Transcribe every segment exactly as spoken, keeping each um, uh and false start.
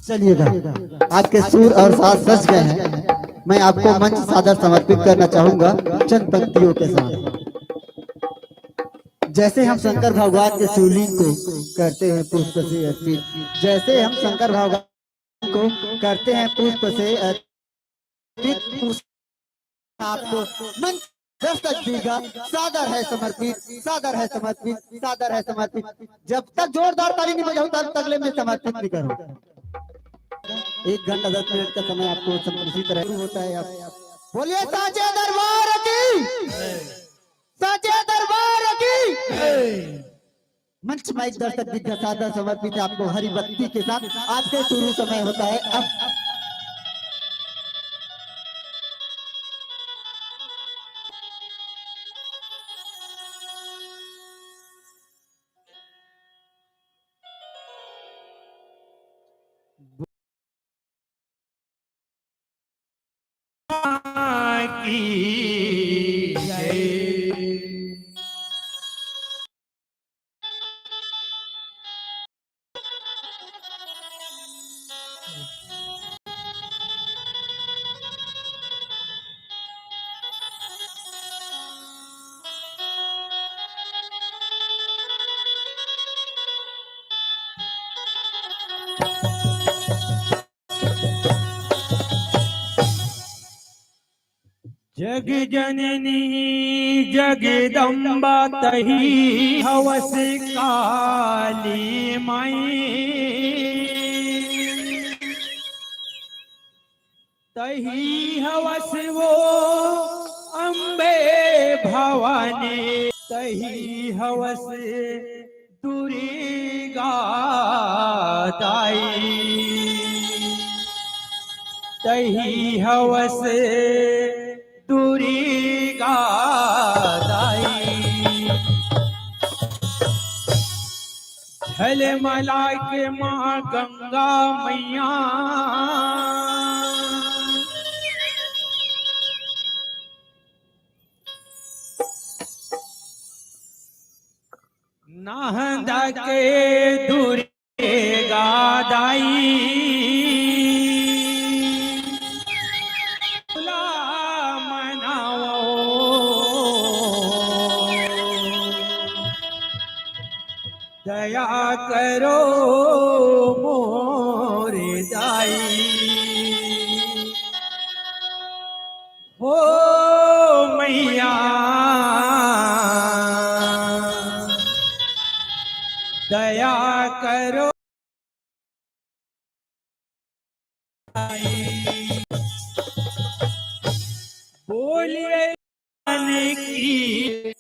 चलिएगा, आपके सुर और साज सज गए हैं। मैं आपको मंच सादर समर्पित करना चाहूंगा चंद पंक्तियों के साथ। जैसे हम शंकर भगवान के शिवलिंग को करते हैं पुष्प से अर्पित, जैसे हम शंकर भगवान को करते हैं पुष्प से अर्पित, उस आपको मंच दर्शक दीर्घा सादर है समर्पित, सादर है समर्पित, सादर है समर्पित। जब तक जोरदार ताली नहीं बजाऊं, तब तक ले मैं समर्पित नहीं करूं। एक घंटा दस मिनट का समय आपको संप्रेषित रहे होता है। आप बोलिए साचे दरबार की, साचे दरबार की। मंच माइक दर्शक दीर्घा सादर समर्पित है आपको हरी बत्ती के साथ। आपके शुरू समय होता है अब। की जय। जग जननी जगदम्बा तही हवस काली माई, तही हवस वो अम्बे भवानी, तही हवस दुर्गा दाई, तही हवस दुर्गा दाई। झलमला के माँ गंगा मैया, नहंदा के दुर्गा दाई, भोला मनावो। दया करो मोरे दाई, हो मैया, दया करो। बोलिए की।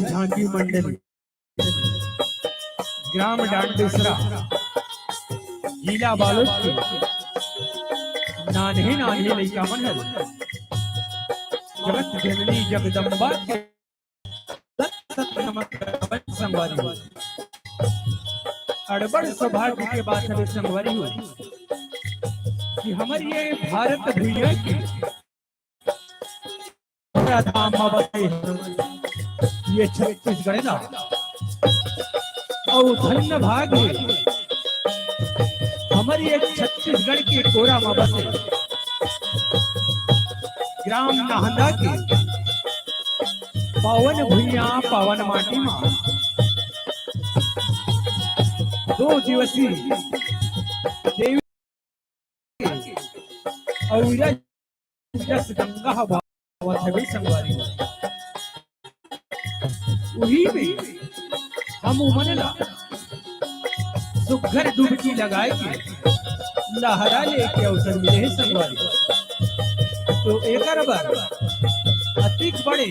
झांकी मंडल, ग्राम डांडेसरा, जिला बालोद के नान्हे नान्हे लइका मन हर जगत जननी जगदम्बा के सत सत नमन करत संगवारी हो। अड़बड़ सौभाग्य के बात हवे संगवारी हो कि हमर ये भारत भुइयां के पूरा धाम म बसे ये छत्तीसगढ़ ना। अउ धन्य भाग हे हमर ये छत्तीसगढ़ के कोरा म बसे ग्राम नाहदा के पावन भुइयां, पावन माटी मा दो दिवसीय देवी अउ जस गंगा ह बहत हवे संगवारी। उही में हम उमन ला सुघर डुबकी लगाए के लहरा लेके अवसर मिले हे संगवारी। तो एकर बर अतिक बड़े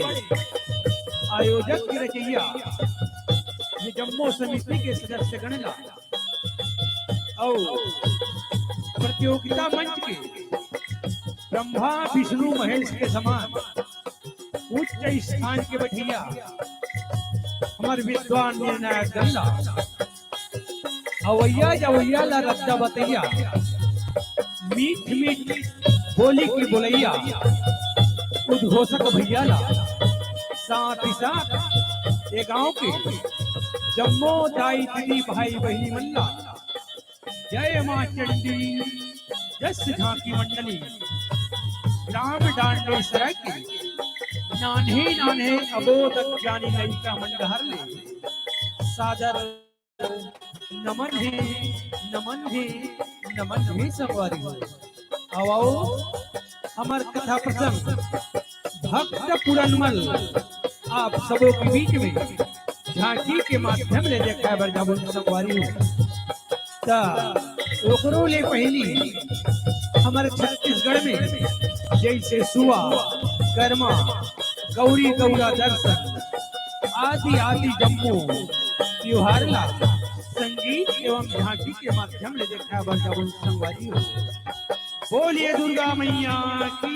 आयोजक के रचैया ये जम्मो समिति के सदस्यगण ला अउ प्रतियोगिता मंच के ब्रह्मा विष्णु महेश के समान उच्च स्थान के बठिया हमर विद्वान निर्णायक गण ला, अवैया जवैया ला रद्दा बतैया, मीठ मीठ बोली के बोलैया उद्घोषक भैया ला, साथ ही साथ ये गांव के जम्मो दाई दीदी भाई बहिनी मन ला जय मां चंडी। जस झांकी मंडली ग्राम डांडे सराय के नान्हे नान्हे अबोध अज्ञानी लइका मन डहर ले सादर नमन हे, नमन हे, नमन हे संगवारी हो। आओ, आओ, हमर कथा प्रसंग भक्त पुरनमल आप सबो के बीच में झांकी के माध्यम ले देखाए बर जाबो संगवारी हो। त ओकरो ले पहिली हमर छत्तीसगढ़ में जैसे सुआ, करमा, गौरी गौरा दर्शन आदि आदि जम्मो त्योहार ला संगीत एवं झांकी के माध्यम ले देखाए बर जाबो संगवारी हो। बोलिए दुर्गा मैया की।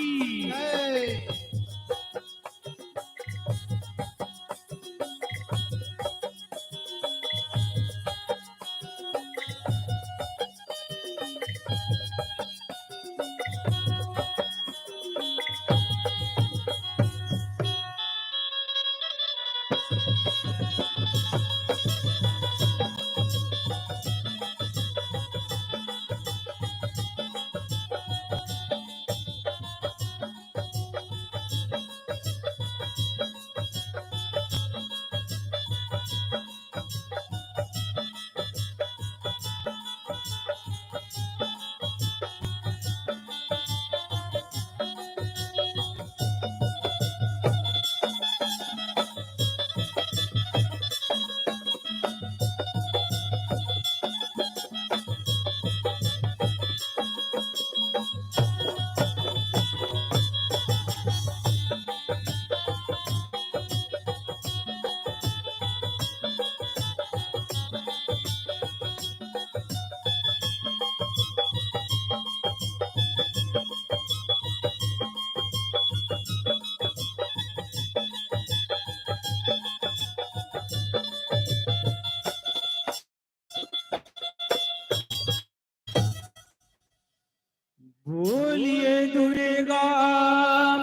बोलिए दुर्गा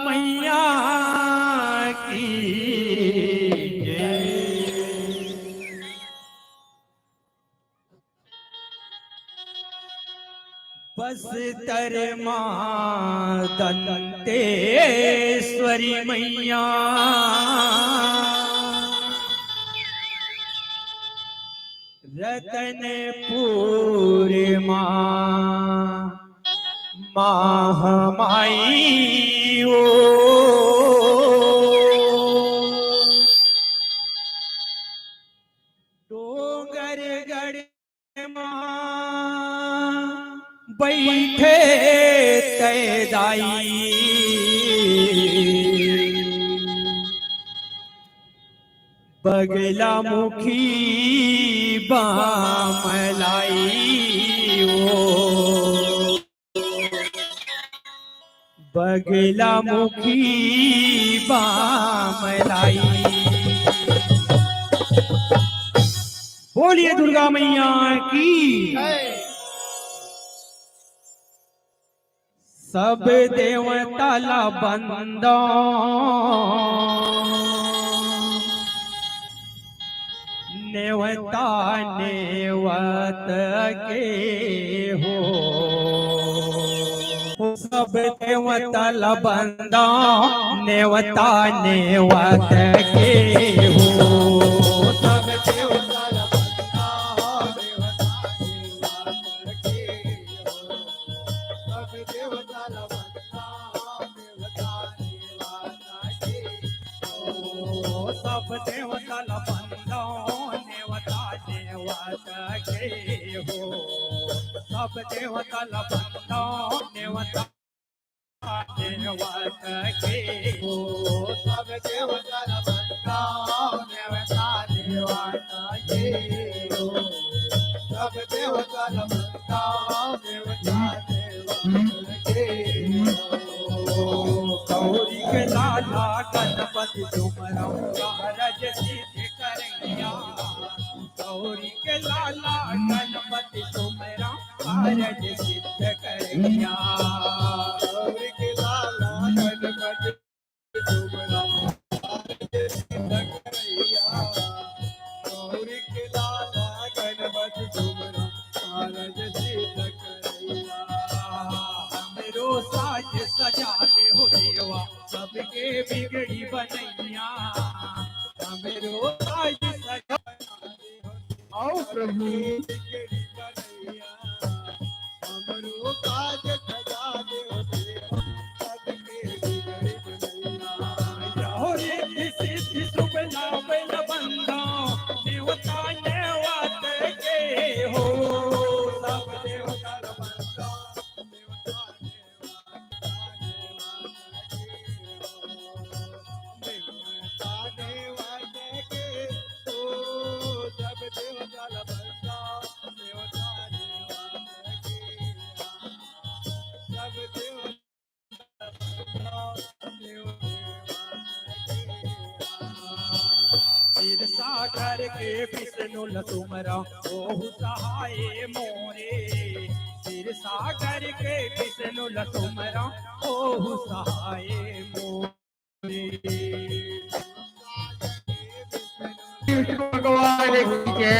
मैया की जय। बस्तर माँ दंतेश्वरी मैया, रतनपुर माँ महामाई ओ, डोंगरगढ़ माँ बैठे तै दाई, बगलामुखी बामलाई ओ, बगलामुखी बामलाई। बोलिए दुर्गा मैया की। सब देवता ला बंदो, नेवता नेवत के हो। सब देवता ल बंदा, नेवता नेवत के हो। सब देवता ल बंदा, नेवता नेवत के हो। सब देवता ल बंदा, नेवता नेवत के हो। सब देवता ल बंदा, नेवता नेवत के हो। सब देवता ल बंदा, नेवता नेवत के हो। सब देवता ल बंदा, नेवता नेवत के हो। सब देवता ल बंदा, नेवता नेवत के हो। गौरी के लाला गणपति तुमरो कारज सिद्ध करैया। गौरी के लाला गणपति तुमरो कारज सिद्ध करैया। गौरी के लाला गणपति तुमरो कारज सिद्ध करैया। गौरी के लाला गणपति तुमरो कारज सिद्ध करैया। हमरो साज सजा दे हो देवा, सबके बिगड़ी बनैया। हमरो साज सजा दे हो देवा, आओ प्रभु। बिगड़ी बनैया। हमरो काज सजा दे हो देवा, सबके बिगड़ी बनैया। हो रिद्धि सिद्धि शुभ लाभ ल बंदा, नेवता नेवत के हो। सब देवता ल बंदा, नेवता नेवत के हो। नेवता नेवत के हो। सब देवता ल बंदा, नेवता नेवत के हो। सब देवता क्षीर सागर के विष्णु ल तुमरो ओहू सहाय मोरे। क्षीर सागर के विष्णु ल तुमरो ओहू सहाय मोरे। कृष्ण भगवान की जय।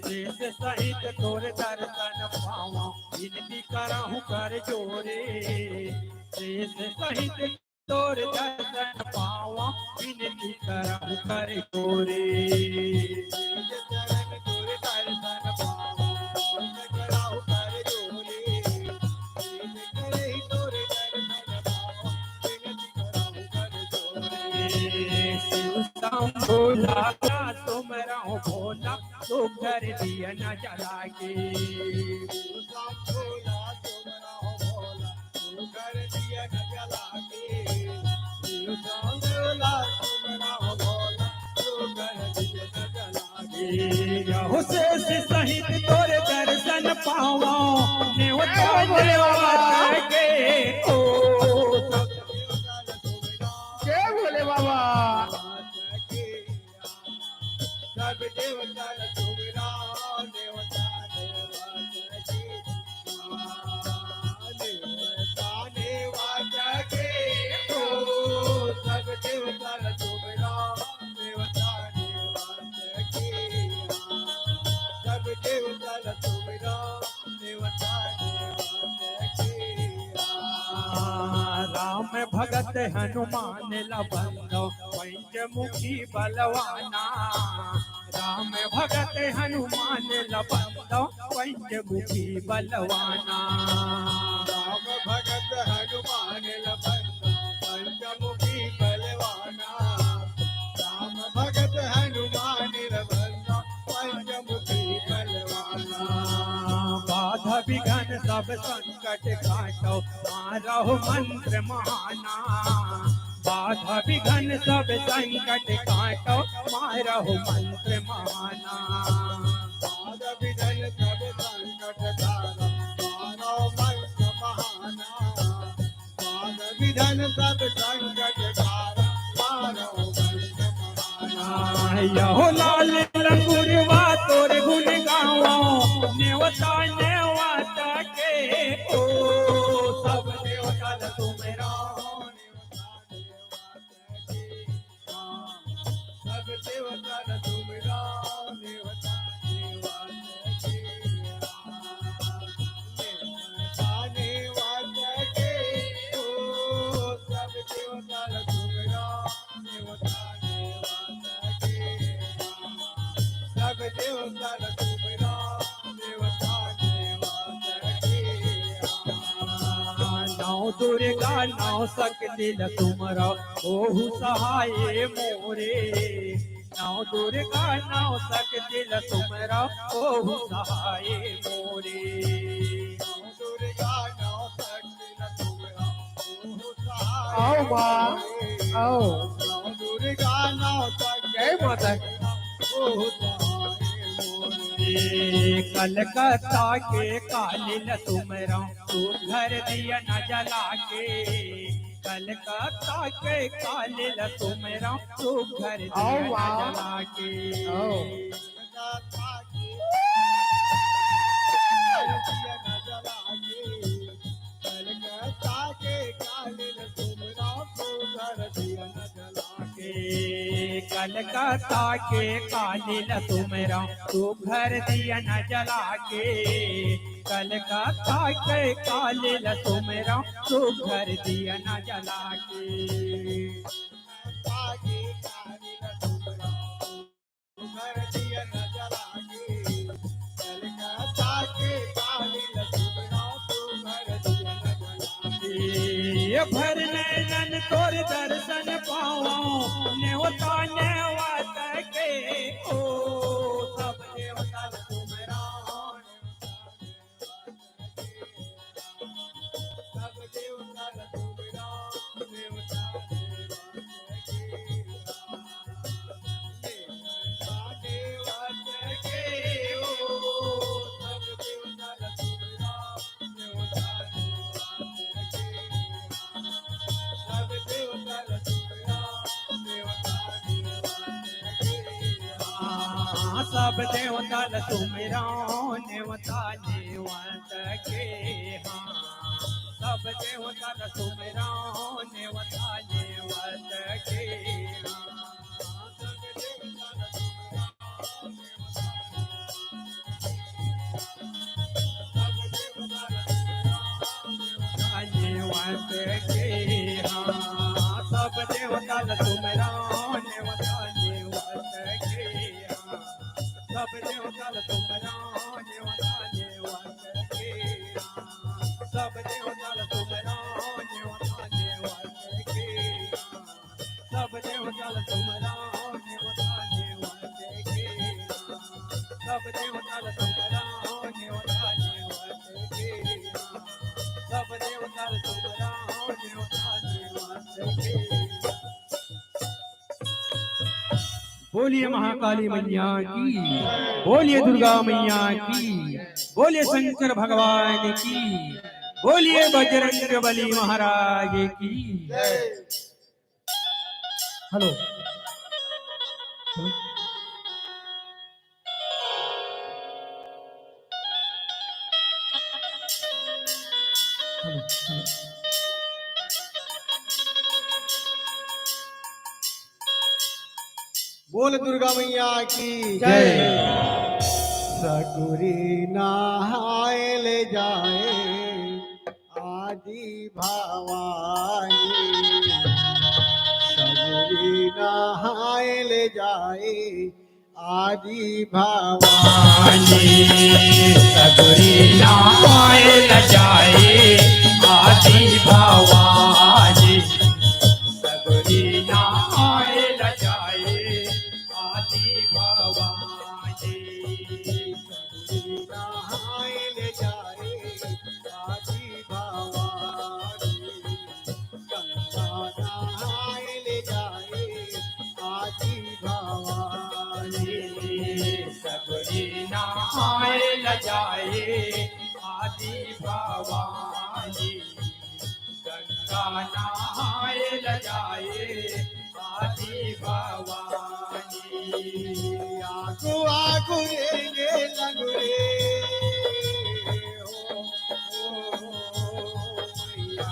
शेष सहित तोर दर्शन पावा, विनती करहु कर जोरे। शेष सहित तोर दर्शन पावा, विनती करहु कर जोरे। शेष चरण तोर दर्शन पावा, विनती करहु कर जोरे। शेष करहि तोर दर्शन पावा, विनती करहु कर जोरे। शिव शंभो लाला तुमरो भोला, सुघर दिया न जला के। शिव शंभो लाला तुमरो भोला, सुघर दिया न जला के। शिव शंभो लाला तुमरो भोला, सुघर दिया न जला के। यहो शेष सहित तोर दर्शन पावा, नेवता जय भोले बाबा। नेवत के ओ। जय भोले बाबा। सब देवता तुमरो, नेवता नेवत के। नेवता नेवत के हो। सब देवता तुमरो, नेवता नेवत के। सब देवता तुमरो, नेवता नेवत के। राम भगत हनुमान ल बंदो, पंचमुखी बलवाना। राम भगत हनुमान ल बंदो, पंचमुखी बलवाना। राम भगत हनुमान ल बंदो, पंचमुखी बलवाना। राम भगत हनुमान ल बंदो, पंचमुखी बलवाना। बाधा विघ्न सब संग संकट काटो, मारहु मंत्र महाना। बाधा विघ्न सब संकट काटो, मारहु मंत्र महाना। बाधा विघ्न सब संकट काटो, मारहु मंत्र महाना। बाधा विघ्न सब संकट काटो, मारहु मंत्र महाना। यहो लाल लंगुरवा तोर गुण गावो, नेवता नेवत के ओ। सब देवता ल तुमरो, नेवता नेवत के। सब देवता ल तुमरो, नेवता नेवत के। नेवता दुर्गा नौ शक्ति ल सुमरव, ओहू सहाय मोरे। नौ दुर्गा नौ शक्ति ल सुमरव, ओहू सहाय मोरे। नौ दुर्गा नौ शक्ति ल सुमरव, ओहू सहाय आओ माँ, मोरे। आओ। नौ दुर्गा नौ शक्ति जय माता दी। ओहू सहाय मोरे। कलकत्ता के काली ल सुमरव, सुघर दिया न जला के। कलकत्ता के काली ल सुमरव, सुघर दिया आओ न वाह। जला के। आओ। कलकत्ता के दिया न जला के। कलकत्ता के काली ल सुमरव, सुघर दिया न जला के। कलकत्ता के काली ल सुमरव, सुघर दिया न जला के। कलकत्ता के काली ल सुमरव, सुघर दिया न जला के। कलकत्ता के काली ल सुमरव, सुघर दिया न जला के। कलकत्ता के काली ल सुमरव, सुघर दिया न जला के। ये भर नैनन तोर दर्शन पावं, नेवता नेवत के ओ, सब देवता ल सुमरव, नेवता नेवत के। सब देवता ल सुमरव, नेवता नेवत के। नेवता नेवत के ओ, सब देवता ल सुमरव, नेवता नेवत के। सब देवता ल सुमरव, नेवता नेवत के। हाँ, सब देवता ल सुमरव, नेवता नेवत के। हाँ, सब देवता ल सुमरव, नेवता नेवत के। हाँ, सब देवता ल सुमरव, नेवता नेवत के। हाँ, सब देवता ल सुमरव, नेवता नेवत के। हाँ, सब देवता ल सुमरव, नेवता नेवत के। हाँ, सब देवता ल सुमरव, नेवता नेवत के। हाँ, सब देवता ल सुमरव, नेवता नेवत के। सब देवता ल सुमरव, नेवता नेवत के। सब देवता ल सुमरव, नेवता नेवत के। बोलिए महाकाली मैया की, बोलिए दुर्गा मैया की, बोलिए शंकर भगवान की, बोलिए बजरंग बली महाराज की। हेलो। हेलो। Hello, hello. बोल दुर्गा मैया की जय। सगुरी नहाए ले जाए आदि भवानी, सगुरी नहाए ले जाए आदि भवानी। सगुरी नहाए ल जाए आदि भवानी। सगुरी नहाए ल जाए आदि भवानी। सगुरी नहाए ल जाए आदि भवानी। गंगा नहाए ले जाए आदि भवानी। सगुरी नहाए ल जाए आदि भवानी। गंगा नहाए ल जाए आदि भवानी। आगू आगू रेंगे लंगुरे। ओ, ओ, ओ, मैया।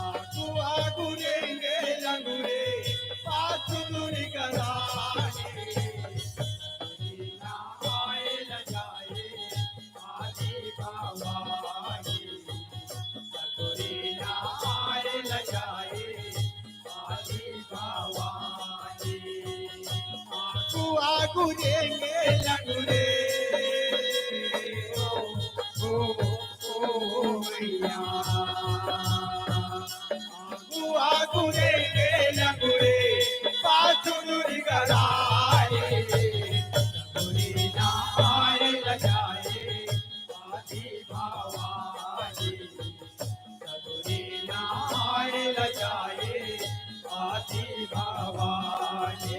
आगू आगू रेंगे लंगुरे, पाछू दूरी करानी। आए ल जाए आदि भवानी। सगुरी नहाए ल जाए आदि भवानी। आगू आगू रेंगे लंगुरे। ओ, ओ, ओ, आगू आगू रे गे लगुरे, पाछू दूरी गराए, दूरी नाय लजाए, आदि भवानी। सगुरी नाय लजाए, आदि भवानी।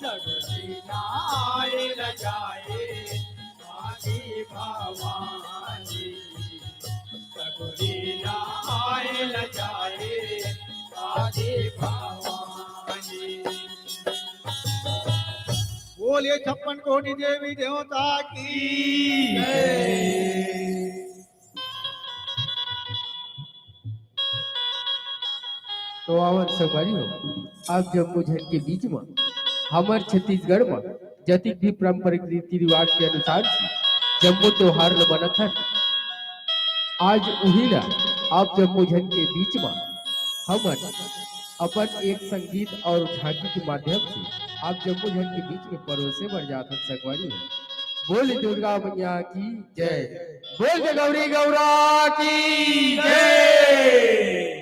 सगुरी नाय लजाए, आदि भवानी। सगुरी नाय लजाए, आदि भवानी। बोलिए छप्पन कोटि देवी देवता की जय। तो आवन संगवारी हो, आप जम्मो झन के बीच म हमर छत्तीसगढ़ म जतिक भी पारंपरिक रीति रिवाज के अनुसार से जम्मो त्योहार ल मनत हन, आज उही ला आप जम्मो झन के बीच म हमन अपन एक संगीत और झांकी के माध्यम से आप जम्मो झन के बीच में परोसे बर जात हन संगवारी हो। बोल दुर्गा मैया की जय, बोल जय गौरी गौरा की जय।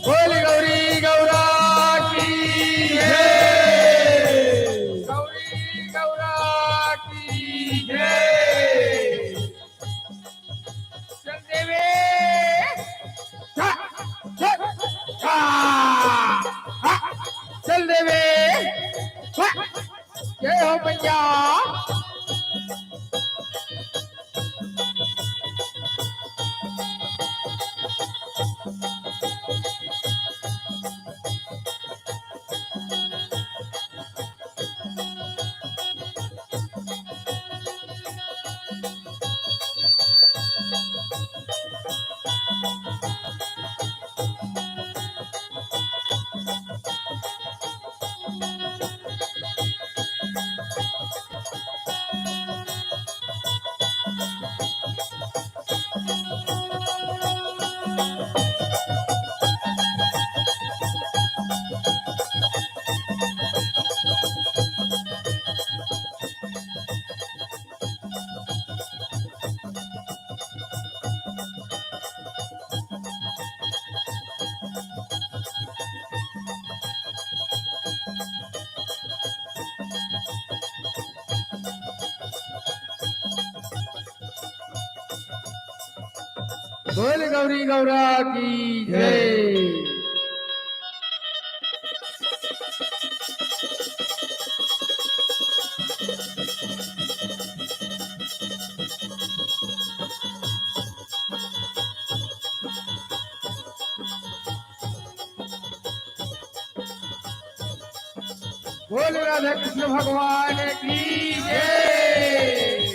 बोल गौरी गौरा की जय, गौरी गौरा की जय। चल देवे। हा, हा, हा, हा। चल देवे। हा। जय हो मैया। बोल गौरी गौरा की जय। बोल राधा कृष्ण भगवान की जय।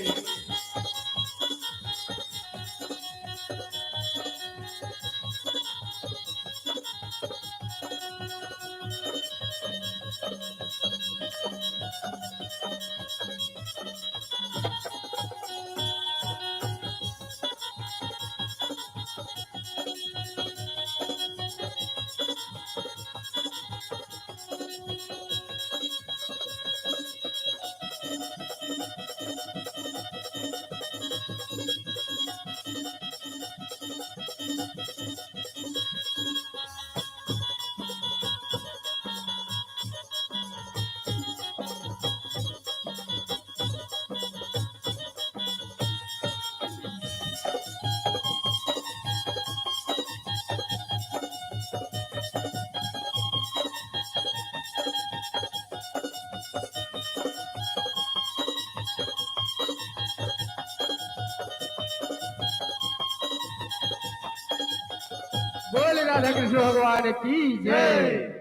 बोल राधा कृष्ण भगवान की जय।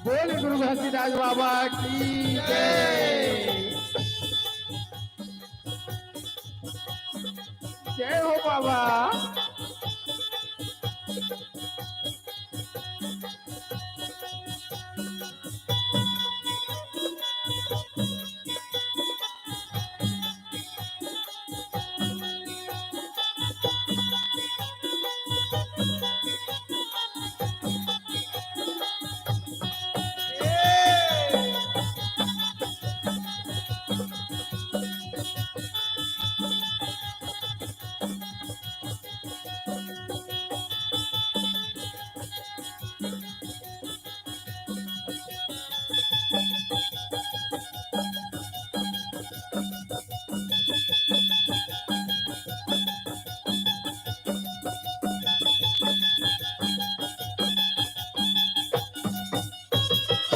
बोल गुरु घासीदास बाबा की जय। जय हो बाबा।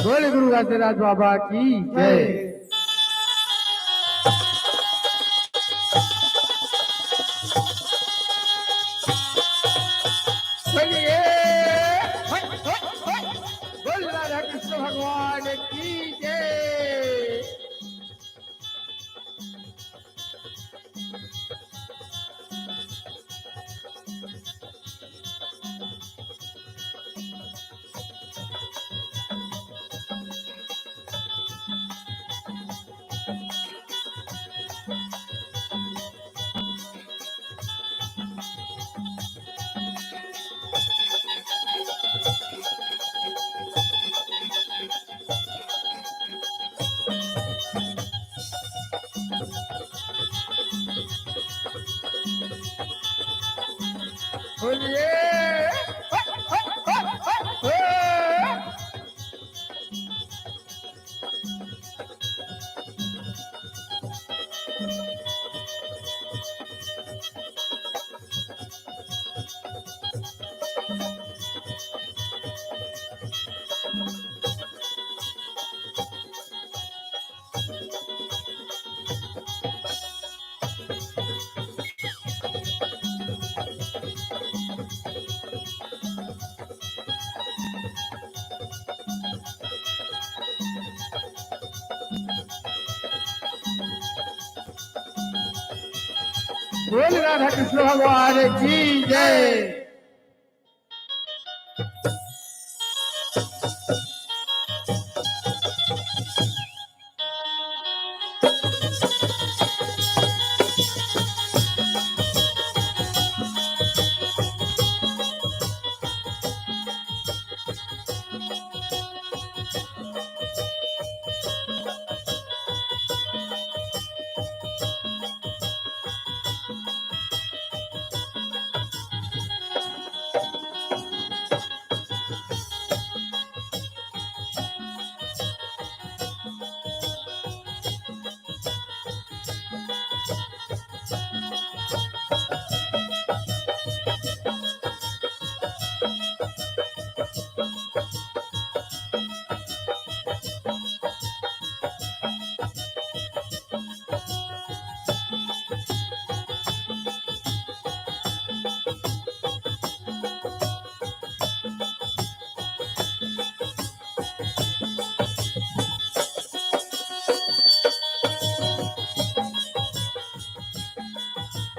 बोले गुरु घासीदास बाबा की जय। बोलिए, हट, हट, हट। बोल राधा कृष्ण भगवान की जय। बोलिए। बोल राधा कृष्ण भगवान की जय।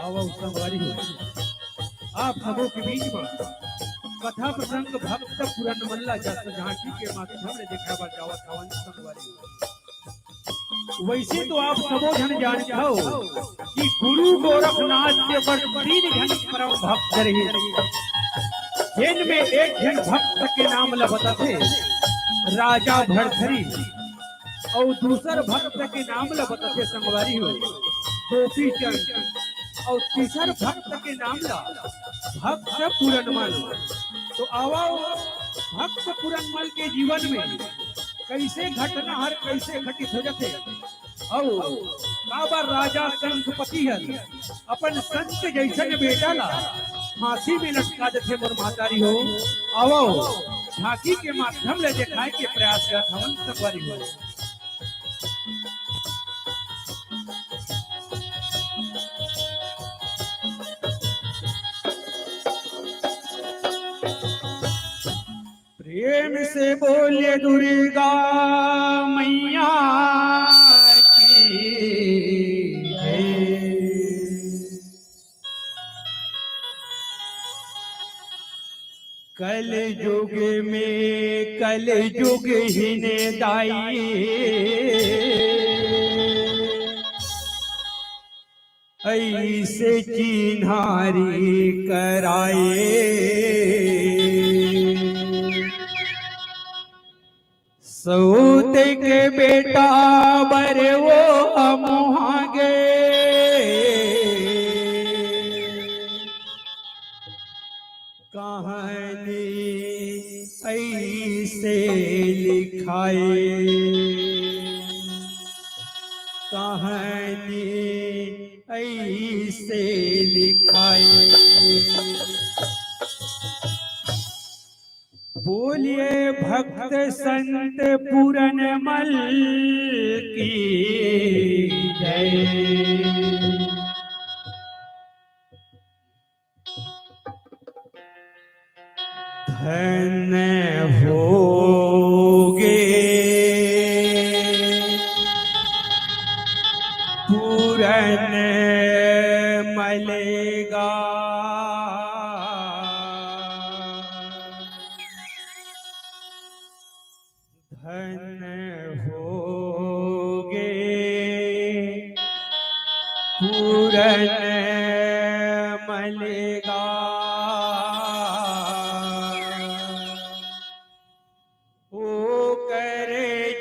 आवव संगवारी हो, आप सबो के बीच म कथा प्रसंग भक्त पुरन मन ला जस झांकी के माध्यम ले देखाय बर जावत हवन संगवारी हो। वैसे तो आप सबो झन जानत हव कि गुरु गोरखनाथ के बर तीन झन परम भक्त रहिस, जेन में एक झन भक्त के नाम ल बताथे राजा भरथरी, अउ दूसर भक्त के नाम ल बताथे संगवारी हो गोपीचंद, अउ तीसर भक्त के नाम ल भक्त पूरनमल। तो आवव भक्त पूरनमल के जीवन में कइसे घटना हर कइसे घटित हो जाथे, अउ काबर राजा शंखपति हर अपन संत जइसन बेटा ला फांसी में लटका देथे मोर महतारी हो। आवव, झांकी के माध्यम ले देखाय के प्रयास करत हवन संगवारी हो। प्रेम से बोलिए दुर्गा मैया की जय। कलयुग में कलयुग हीन दाई, अइसे चिन्हारी कराए। सौत के बेटा बर वो अमोहा गे, कहानी अइसे लिखाए, कहानी अइसे लिखाए। बोलिए भक्त संत पूरनमल की जय। धन होगे पूरनमल गा। धन होगे पूरनमल गा। ओकर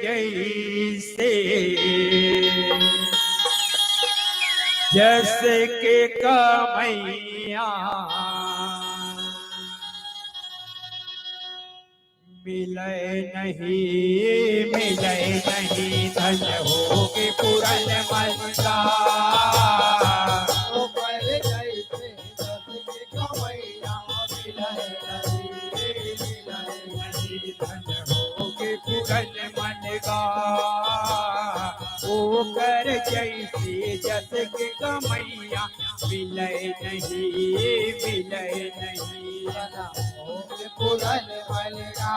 जइसे जस के कमइया मिलय नहीं, मिलय नहीं, धन होगे पूरनमल गा। ओकर जइसे जस के कमइया मिलय नहीं, मिलय नहीं, धन होगे पूरनमल गा। ओकर जइसे जस के कमइया मिलय नहीं, मिलय नहीं। पूरनमल गा,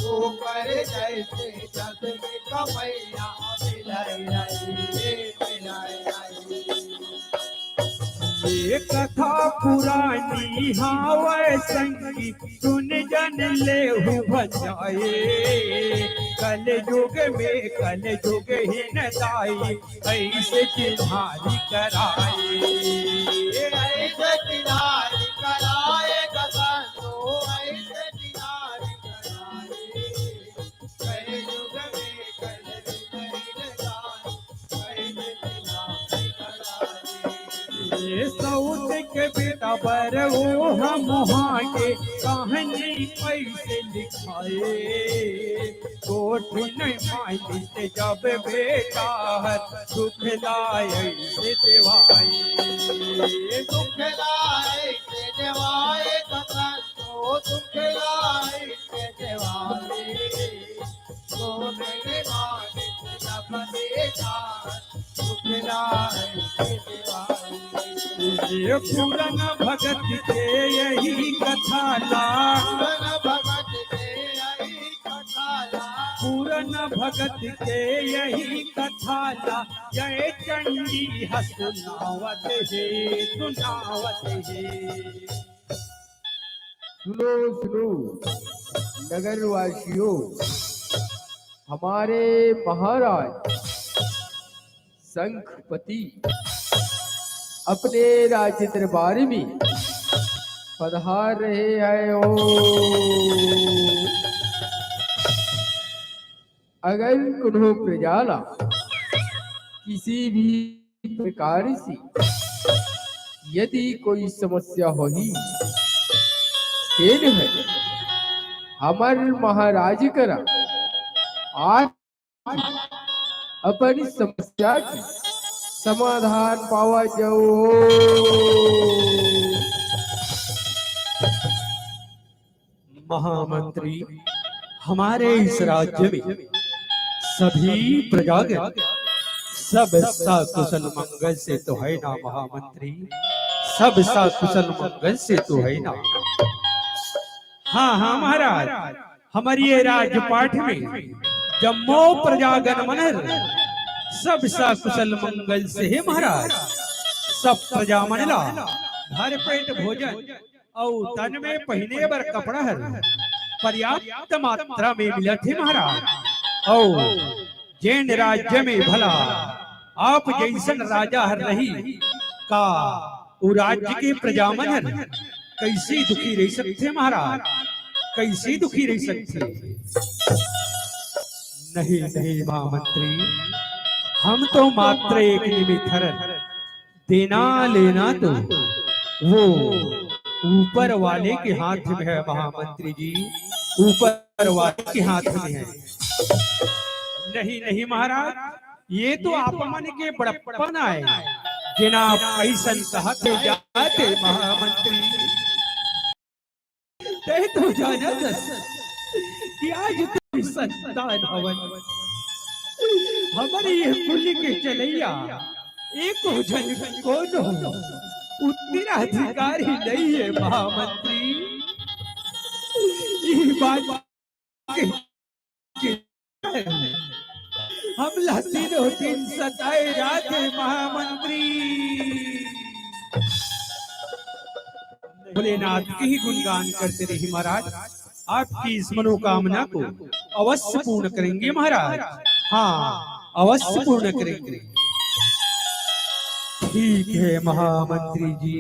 ओकर जइसे जस के कमइया मिलय नहीं, मिलय नहीं। ये कथा पुरानी हावय संगी, सुन जन लेहु बचाए। कलयुग में कलयुग हीन दाई, अइसे चिन्हारी कराए। अइसे चिन्हारी कराए, कथा तो अइसे चिन्हारी कराए। कलयुग में कलयुग हीन दाई, अइसे चिन्हारी कराए। ये सौत के बेटा बर वो हम वहाँ के कहानी अइसे लिखाए। कोठी नहीं मालिस जब बेटा हर दुख लाय अइसे देवाए। दुख लाय अइसे देवाए, कथा तो दुख लाय अइसे देवाए। कोठी नहीं मालिस जब बेटा हर दुख लाय अइसे देवाए। ये पूरन भगत के यही कथा ला। पूरन भगत के यही कथा ला। पूरन भगत के यही कथा ला, ये चंडी ह सुनावत हे, सुनावत हे। सुनो, सुनो, नगरवासियों, हमारे महाराज शंखपति अपने राज दरबार में पधार रहे हैं। ओ, अगर कोनो प्रजा ला किसी भी प्रकार से यदि कोई समस्या होही, तेन है हमर महाराज करा आज अपन समस्या के समाधान पावा जाओ। महामंत्री, हमारे इस राज्य में सभी प्रजागण सब सकुशल मंगल से तो है ना महामंत्री? सब सकुशल मंगल से तो है ना? हाँ, हाँ महाराज, हमर ये राजपाट में जम्मो प्रजागण मन हर सब सकुशल मंगल से हे महाराज। सब प्रजा मन ला भरपेट भोजन अउ तन में पहिने बर कपड़ा हर पर्याप्त मात्रा में मिलत हे महाराज। अउ जेन राज्य में भला आप जइसन राजा हर रही, का उ राज्य के प्रजा मन हर कइसे दुखी रहि सकथे महाराज? कइसे दुखी रहि सकथे? नहीं, नहीं महामंत्री, हम तो मात्र एक निमित्त हरन। देना लेना तो वो ऊपर वाले के हाथ में है महामंत्री जी, ऊपर वाले के हाथ में है। नहीं, नहीं महाराज, ये तो आप मन के बड़प्पन आय, जेन आप अइसन कहत जात हे महामंत्री। तैं तो जानत हस कि आज तोर संतान हवन, हमर ये कुल के चलइया एको झन कोनो उत्तराधिकारी नइ हे महामंत्री। ये बात के, के हमला दिनों दिन सताए रात हे महामंत्री। भोलेनाथ के ही गुणगान करते रहिए महाराज, आपकी इस मनोकामना को अवश्य पूर्ण करेंगे महाराज। हाँ, अवश्य पूर्ण करेंगे। ठीक है महामंत्री जी,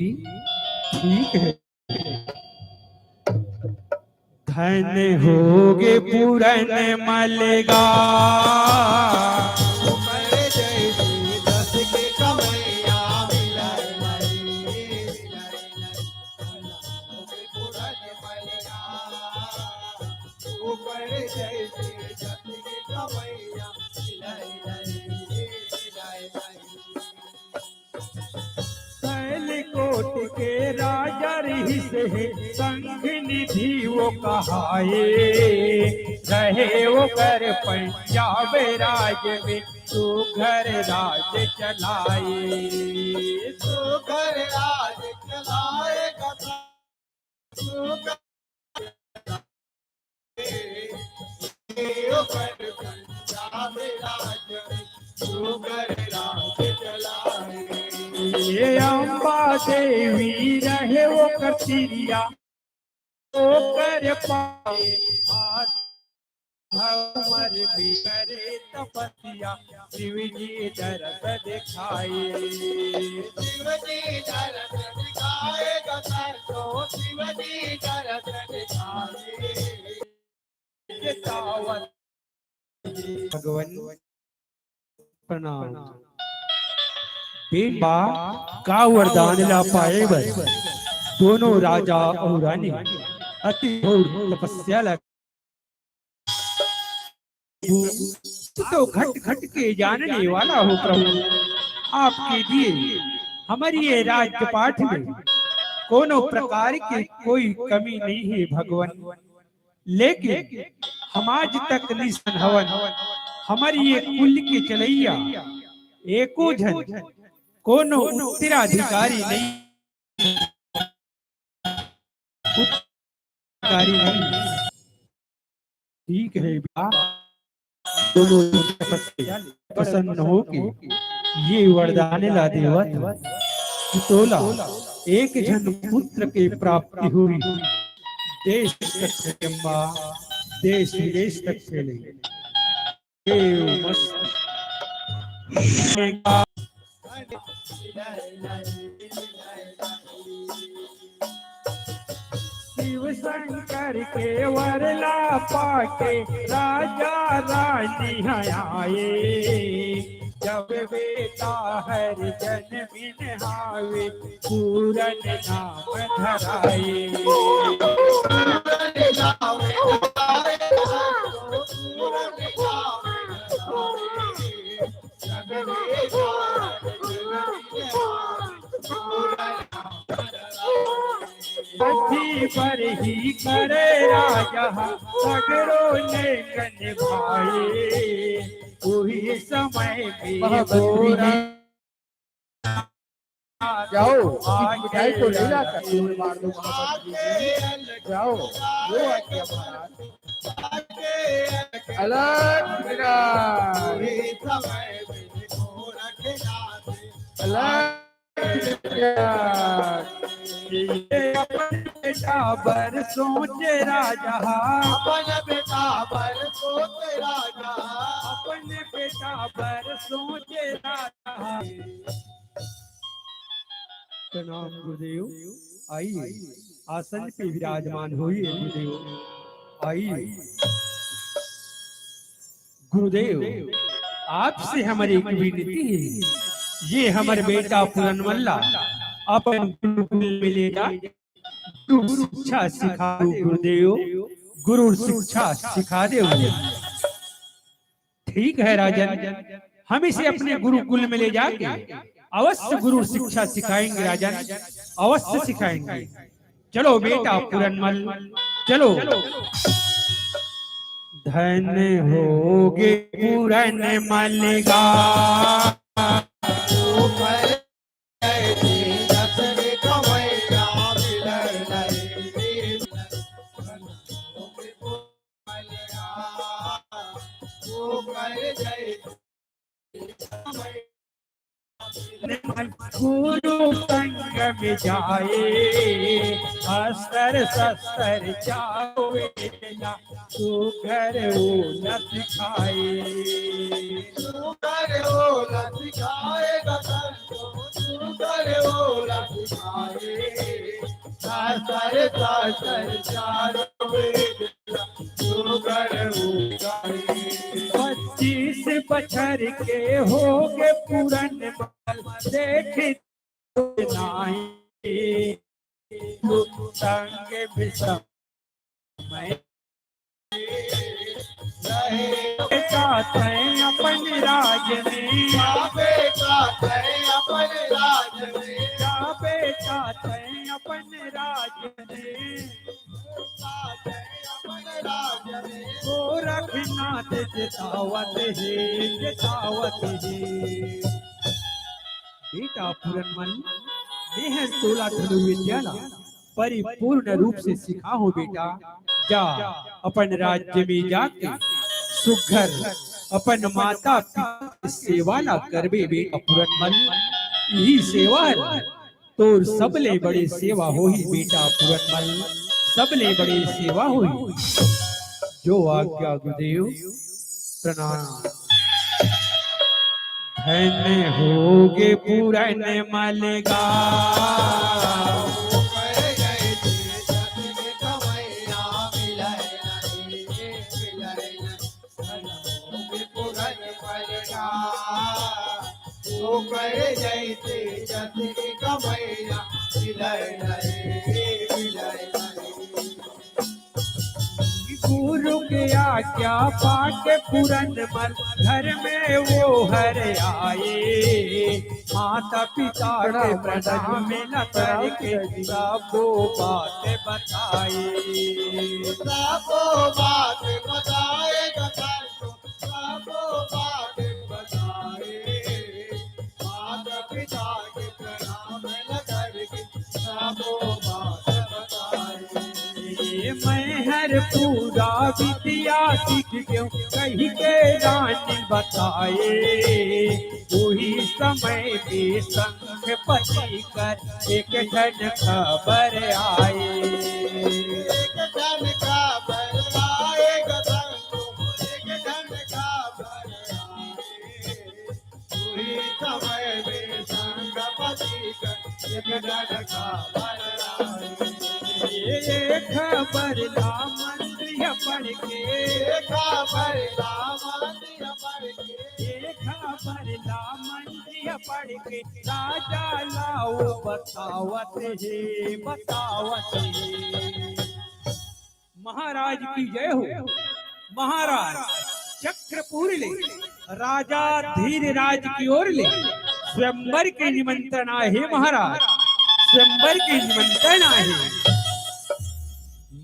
ठीक है। धन होगे पूरन मलगा। सैलकोट के राजा रिहिस हे, संघ निधि वो कहाए। रहे ओकर पंजाब राज में, सुघर राज चलाए। सुघर राज चलाए, सुघर ये अम्बा देवी रहे ओकर तिरिया, ओकर पाए हाथ भंवर में करे तपस्या। शिव जी दरस देखाए। शिव जी दरस देखाए, गतर तो शिव जी दरस देखाए। भगवान प्रणाम। बेटा का वरदान ला पाए बर दोनों राजा अउ रानी अति घोर तपस्या ला तो घट घट के जानने वाला हो प्रभु, आपके दिए हमर ये राजपाट में कोनो प्रकार के कोई कमी नहीं हे भगवान, लेकिन हम आज तक निसन हवन, हमर ये कुल के चलइया एको झन कोनो उत्तराधिकारी नहीं। ठीक है बेटा, दोनों प्रसन्न होके ये वरदान ला देवत कि तोला एक झन पुत्र के प्राप्ति होही। देश तक फैले अम्बा, देश विदेश तक फैले। देव मस्त। शिव शंकर के वर ला पाके राजा रानी आए। जब बेटा हर जन्मिन हावे, पूरन नाम धराए। अति बरही करे राजा, सगरो नेंग निभाए। उही समय में बहुत गोरा जाओ, इस मिठाई को ले जाकर गोल मार दो महाराज जी। जाओ, वो आ गया महाराज। अलग विराट। अलग विराट। अपन बेटा बर सोचे राजा, अपन बेटा बर सोचे राजा, अपन बेटा बर सोचे राजा। प्रणाम गुरुदेव। आइए, आसन पे विराजमान होइए गुरुदेव। आइए। गुरुदेव, आपसे हमर एक विनती हे, ये हमर बेटा पूरनमल ला अपन गुरुकुल में ले जा, गुरु शिक्षा सिखा दो गुरुदेव, गुरु शिक्षा सिखा दो। ठीक है राजन, हम इसे अपने गुरुकुल में ले जाके अवश्य गुरु शिक्षा सिखाएंगे राजन, अवश्य सिखाएंगे। चलो बेटा पूरनमल, चलो। धन होगे पूरनमल गा। गुरु संग में जाए, अस्त्र शस्त्र चारों वेला, सुघर ओला सिखाए। सुघर ओला सिखाए, सुघर ओला सिखाए, अस्त्र शस्त्र चारों वेला। पच्चीस बछर के होगे पूरनमल, देखे नाहीं संग विषम। बेटा तैं अपन राज में, जा बेटा तैं अपन राज में, जा बेटा तैं अपन राज में। गोरखनाथ जितावत हे, जितावत हे। बेटा पूरनमल, मेहर तोला धनुर्विद्या ला परिपूर्ण रूप से सिखाहूं बेटा। जा, अपन राज्य में जाके सुघर अपन माता पिता के सेवा ला करबे बेटा पूरनमल। यही सेवा हे तोर सबले बड़े सेवा होही बेटा पूरनमल, सबले बड़े सेवा होही। जो आज्ञा गुरुदेव, प्रणाम। धन होगे पूरनमल गा। गुरु के आज्ञा पाके पूरनमल घर में वो हर आए। माता पिता के प्रणाम न करके सबो बात बताए। सबो बात बताए, बताए, सबो बात बताए। माता पिता के प्रणाम न करके सबो बात बताए। मैं हर पूरा विद्या सीख गयो कही के रानी बताए। उही समय में संग पति कर एक ठन खबर आए। एक ठन खबर आए, एक ठन खबर आए। उही समय में संग पति कर एक ठन खबर आए। ये खबर ला मंत्री पढ़ के, ये खबर ला मंत्री पढ़ के, ये खबर ला मंत्री पढ़ के राजा ला वो बतावत हे, बतावत हे। महाराज की जय हो। महाराज चक्रपुर ले राजा धीरराज की ओर ले स्वयंवर के निमंत्रण आहे महाराज, स्वयंवर के निमंत्रण आहे।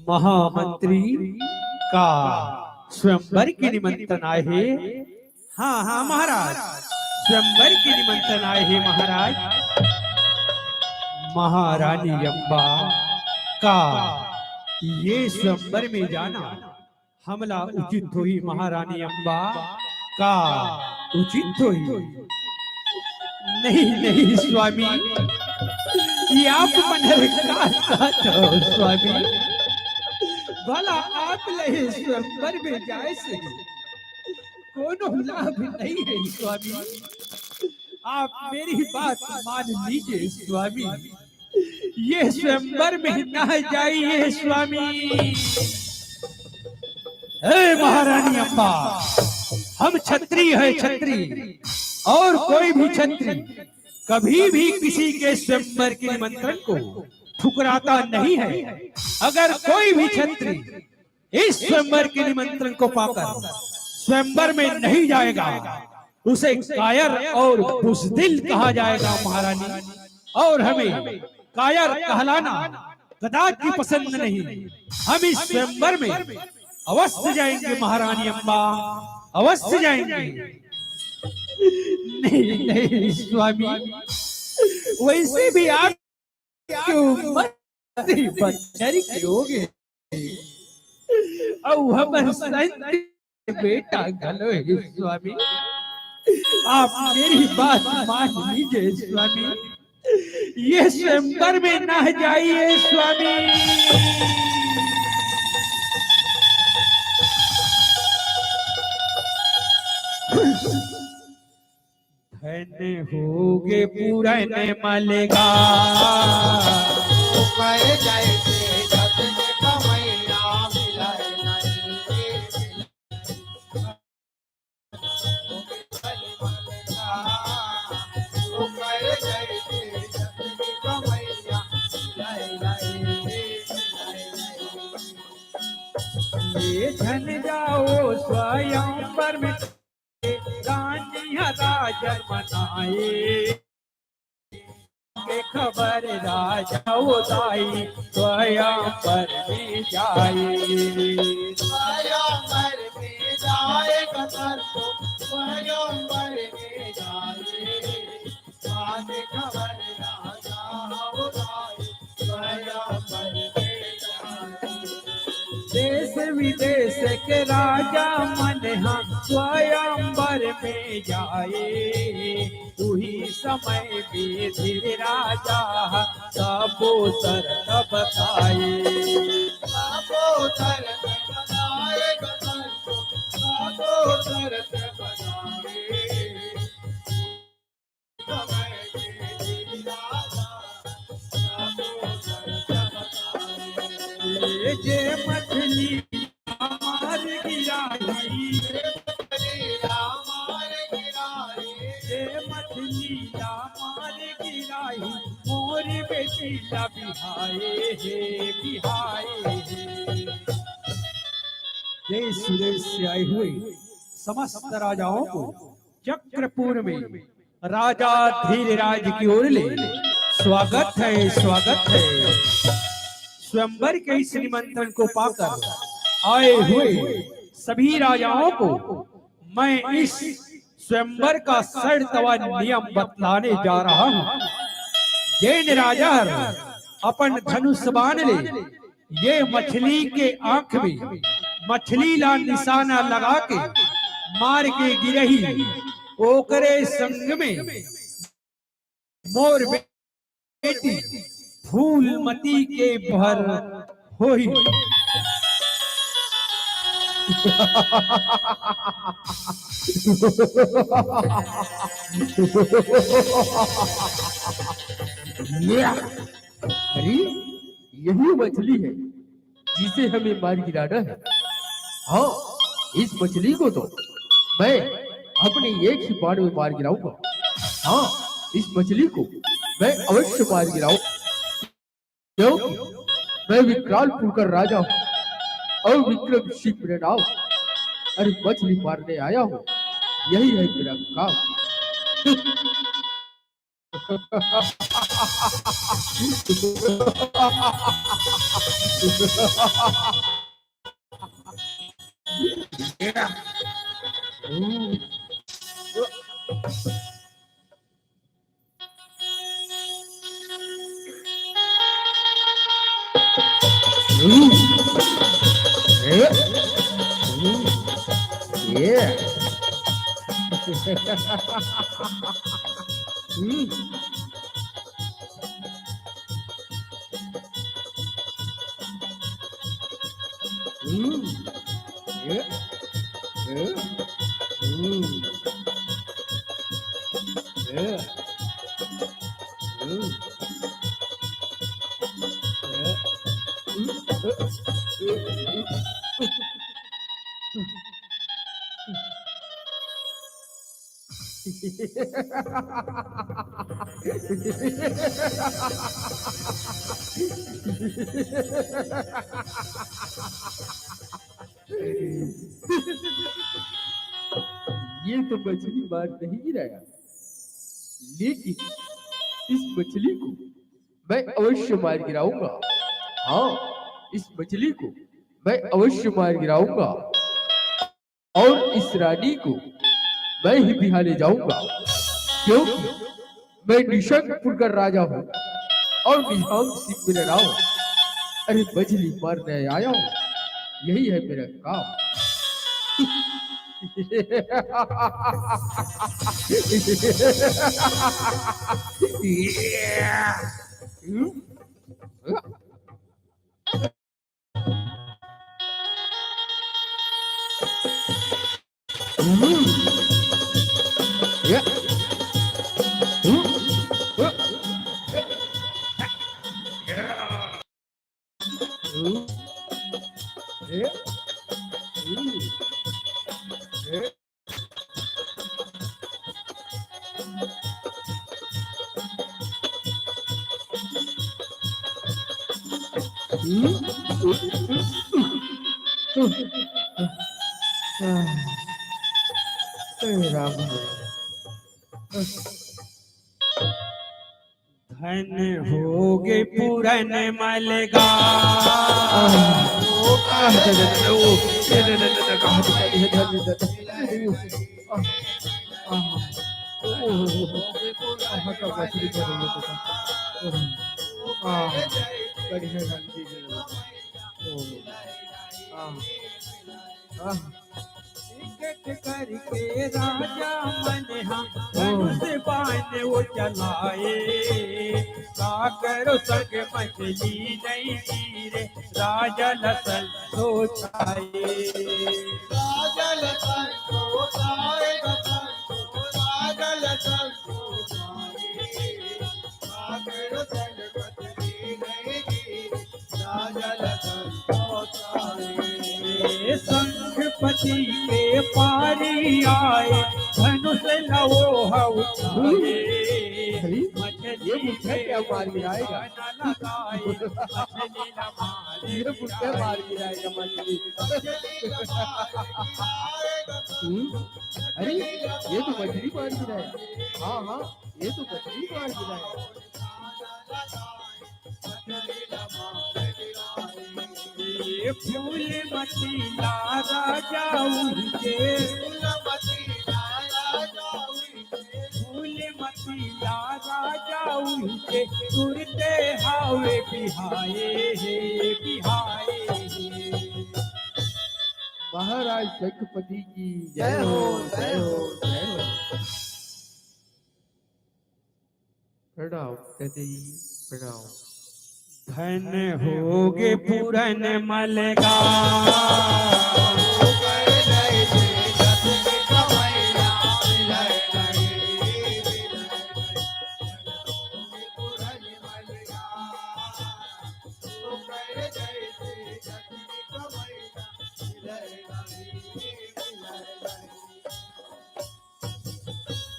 महामंत्री, का स्वयंवर के निमंत्रण आए हे? हाँ, हाँ महाराज, स्वयंवर के निमंत्रण आए हे महाराज। महारानी अम्बा, का ये स्वयंवर में जाना हमला उचित होही महारानी अम्बा? का उचित होही? नहीं, नहीं स्वामी, ये आप मन हर का कहत हो स्वामी? भला आप ले स्वयंवर में जाए से कोनो लाभ नहीं है स्वामी। आप मेरी बात मान लीजिए स्वामी, ये स्वयंवर में ना जाइए स्वामी। हे महारानी अम्बा, हम छत्री है, छत्री, और कोई भी छत्री कभी भी किसी के स्वयंवर के निमंत्रण को ठुकराता नहीं है। अगर कोई भी छत्री इस स्वयंवर के निमंत्रण को पाकर स्वयंवर में नहीं जाएगा, उसे कायर और बुजदिल कहा जाएगा महारानी। और हमें कायर कहलाना कदापि पसंद नहीं। हम इस स्वयंवर में अवश्य जाएंगे महारानी अम्बा, अवश्य जाएंगे। नहीं, नहीं स्वामी, वैसे भी आप क्यों मत बंजर कियोगे? अउ हमर संत बेटा घलो हे स्वामी, आप मेरी बात मान लीजिए स्वामी, ये स्वयंवर में ना जाइए स्वामी। धन होगे पुरन मलगा। ये धन जाओ स्वयंवर में रानी ह राज मनाए। के खबर राजा उदाई स्वयंवर में जाए। स्वयंवर में जाए कतर तो स्वयंवर में जाए। आज खबर राजा उदाई स्वयंवर में जाए। देश विदेश के राजा मन ह स्वयंवर में जाए। उही समय में धीर राजा ह सबो शर्त बताए। सबो शर्त बताए, सबो शर्त बताए। ये जे मछली मार गिराही, जे मछली ला मार गिराही, मोर बेटी ला बिहाए हे, बिहाए हे। देश विदेश से आए हुए समस्त राजाओं को चक्रपुर में राजा धीरराज की ओर ले स्वागत है, स्वागत है। स्वयंवर के इस निमंत्रण को पाकर आए हुए सभी राजाओं को मैं इस स्वयंवर का शर्त व नियम बतलाने जा रहा हूँ। जेन राजा हर अपन धनुष बाण ले ये मछली के आंख में मछली ला निशाना लगा के मार के गिरही, ओकरे संग में मोर बेटी फूलमती के भर होही। अरे, यही मछली है जिसे हमें मार गिराना है। हाँ, इस मछली को तो मैं अपने एक ही बाण में मार गिराऊंगा। हाँ, इस मछली को मैं अवश्य मार गिराऊं, क्योंकि मैं विकरालपुर का राजा हूँ और विक्रम सिंह मेरा नाम। अरे, मछली मारने आया हूँ, यही है मेरा काम। ये तो मछली मार नहीं गिराया, लेकिन इस मछली को मैं अवश्य मार गिराऊंगा। हाँ, इस मछली को मैं अवश्य मार गिराऊंगा और इस रानी को मैं ही बिहाने जाऊंगा, क्योंकि मैं निशंकपुर का राजा हूँ और निजाम सिंह मेरा नाम। अरे, मछली मारने आया हूँ, यही है मेरा काम। धन होगे पूरन मलगा। आह, आह, दादा, दादा, ओ, दादा, दादा, दादा, कहाँ दिखा दिया, धन, दादा। आह, आह, ओ, ओ, ओ, ओ, आह, का मछली पड़ रही है, दादा। ओ, आह, बढ़िया, बढ़िया, बढ़िया। ओ, आह, आह। टिकट करके राजा मन हा धनुष बाण वो चलाए, सागर संग मछली नहीं गिरे, राजा लसन सोचाए। राजा लसन सोचाए, लसन, राजा लसन सोचाए, सागर संग मछली नहीं गिरे। शंखपति के पारी आए, धनुष लवो उठाए। अरे, ये बुढ़ा क्या मार गिराएगा? ये बुढ़ा मार गिराएगा मछली। हम्म? अरे, ये तो मछली मार गिराएगा। हाँ, हाँ, ये तो मछली मार गिराएगा। फूल मतीला राजा उनके, फूल मतीला राजा उनके, तुरते हावे बिहाए हे, बिहाए हे। महाराज शंखपति की जय हो, जय हो, जय हो। प्रणाम दादी, प्रणाम। धन होगे पूरन मलगा।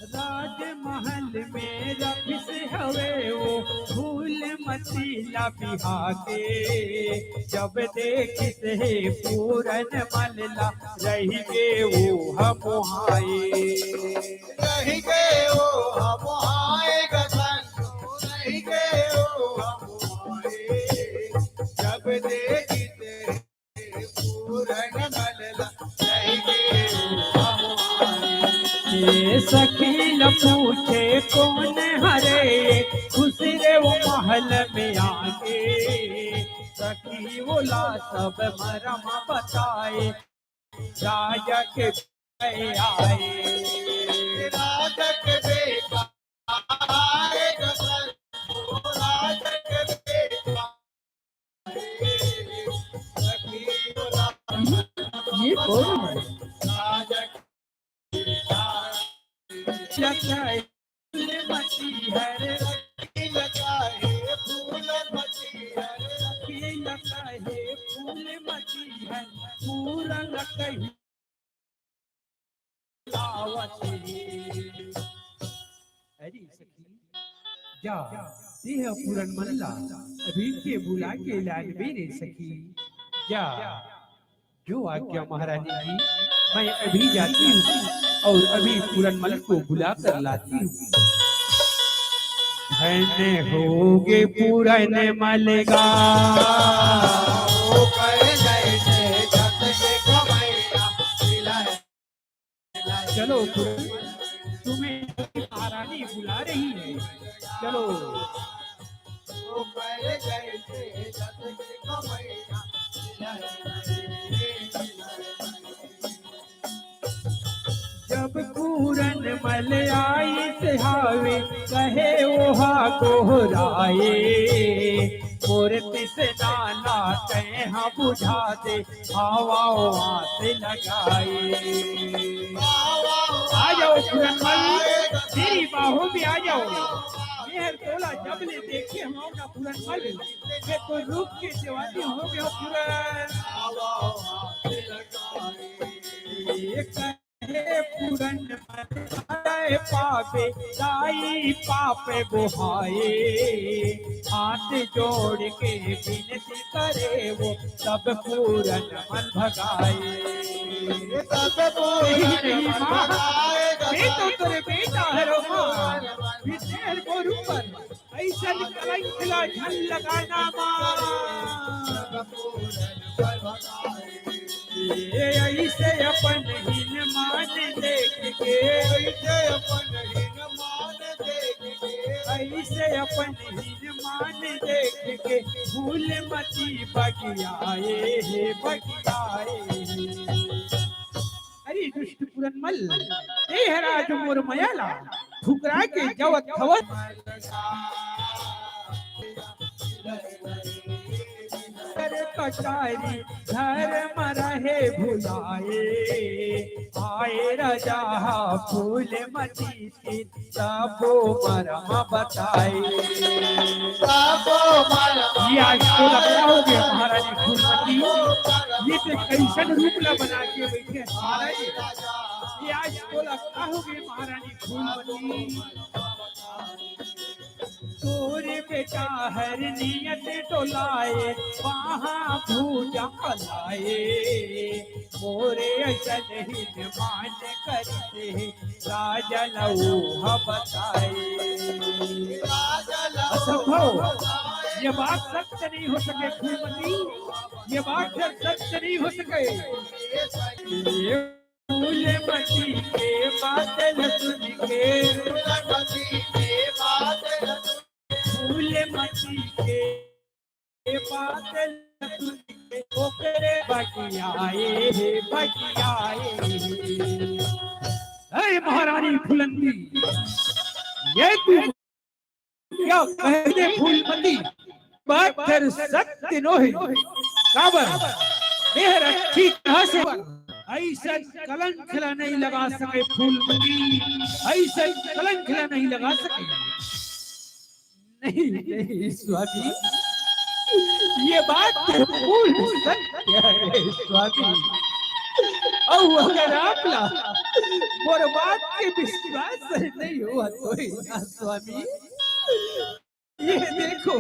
राजमहल में रखिस हवे वो, फूल मतीला बिहा के। जब देखिस हे पूरन मलगा, रहि गे वो ह मोहाए। रहि गे वो ह मोहाए गगन, रहि गे ये सखी न पूछे कौन हरे, खुश रे वो महल में आके। सखी वोला सब मरम बताए, राजा के आए। राजा के बेटा आए, राजा के बेटा। ये कौन है? अरे सखी, जा, तेह पूरन मन ला अभी के बुला के लानबे रे सखी। जा, जो आज्ञा महारानी जी, मैं अभी जाती हूँ और अभी पूरन मल को बुला कर लाती हूँ। धन होगे पूरन मल गा। चलो, तुम्हें महारानी बुला रही है। चलो। जब पूरन मल आइस हावे, कहे ओहा गोहराए, मोर तृष्णा ला तैं हा बुझा दे, आवा आस लगाए। आ जाओ पूरन मल, मेरी बाहों में आ जाओ। मेहर तोला जब ले देखे हम ना पूरन मल, मैं तो रूप के दीवानी हो गया पूरन। ये कहे पूरन मल, पापे दाई पापे बुहाए, हाथ जोड़ के विनती करे वो, सब पूरन मल भगाए। सब पूरन नहीं, नहीं, मल माँ, भगाए। मैं तो तेरे बेटा है रो माँ, विशेष गुरु पर ऐसन कलंक ला झन लगाना माँ। ये ऐसे अपन हीन मान देख के, ऐसे अपन हीन मान देख के, ऐसे अपन हीन मान देख के, फूल मती बगियाए हे बगियाए। अरे दुष्ट पूरन मल, तेहर आज मोर मया ला ठुकरा के जवत हवत। कर कटारी धर्म रहे भुलाए, आए राजा फूल मती की सबो मरम बताए। सबो मरम ये आज तो लगता हो गया महारानी फूलमती, ये तो कैसन रूप ला बना के बैठे हैं महाराज। ये आज तो लगता हो गया महारानी फूलमती। तोरे बेटा हर नियत डोलाए, वहाँ भूजा पलाए, मोरे अचल हिन मान करते, राजा लऊ ह बताए। असंभव, ये बात सत्य नहीं हो सके फूलमती, ये बात फिर सत्य नहीं हो सके। ये फूलमती के बात ल सुन के, फूलमती के बात ल सुन के ओकरे बगियाए हे बगियाए। हे महारानी फुलंदी, ये तू क्या कहे फूलमती, बात फिर सत्य नोहे। काबर मेहर अच्छी तरह से ऐसन कलंक ला नहीं लगा सके फूलमती, ऐसन कलंक ला नहीं लगा सके। नहीं, नहीं स्वामी, ये बात बिल्कुल सत्य है स्वामी। अउ अगर आप ला मोर बात के विश्वास नहीं हुआ तो ही ना स्वामी, ये देखो,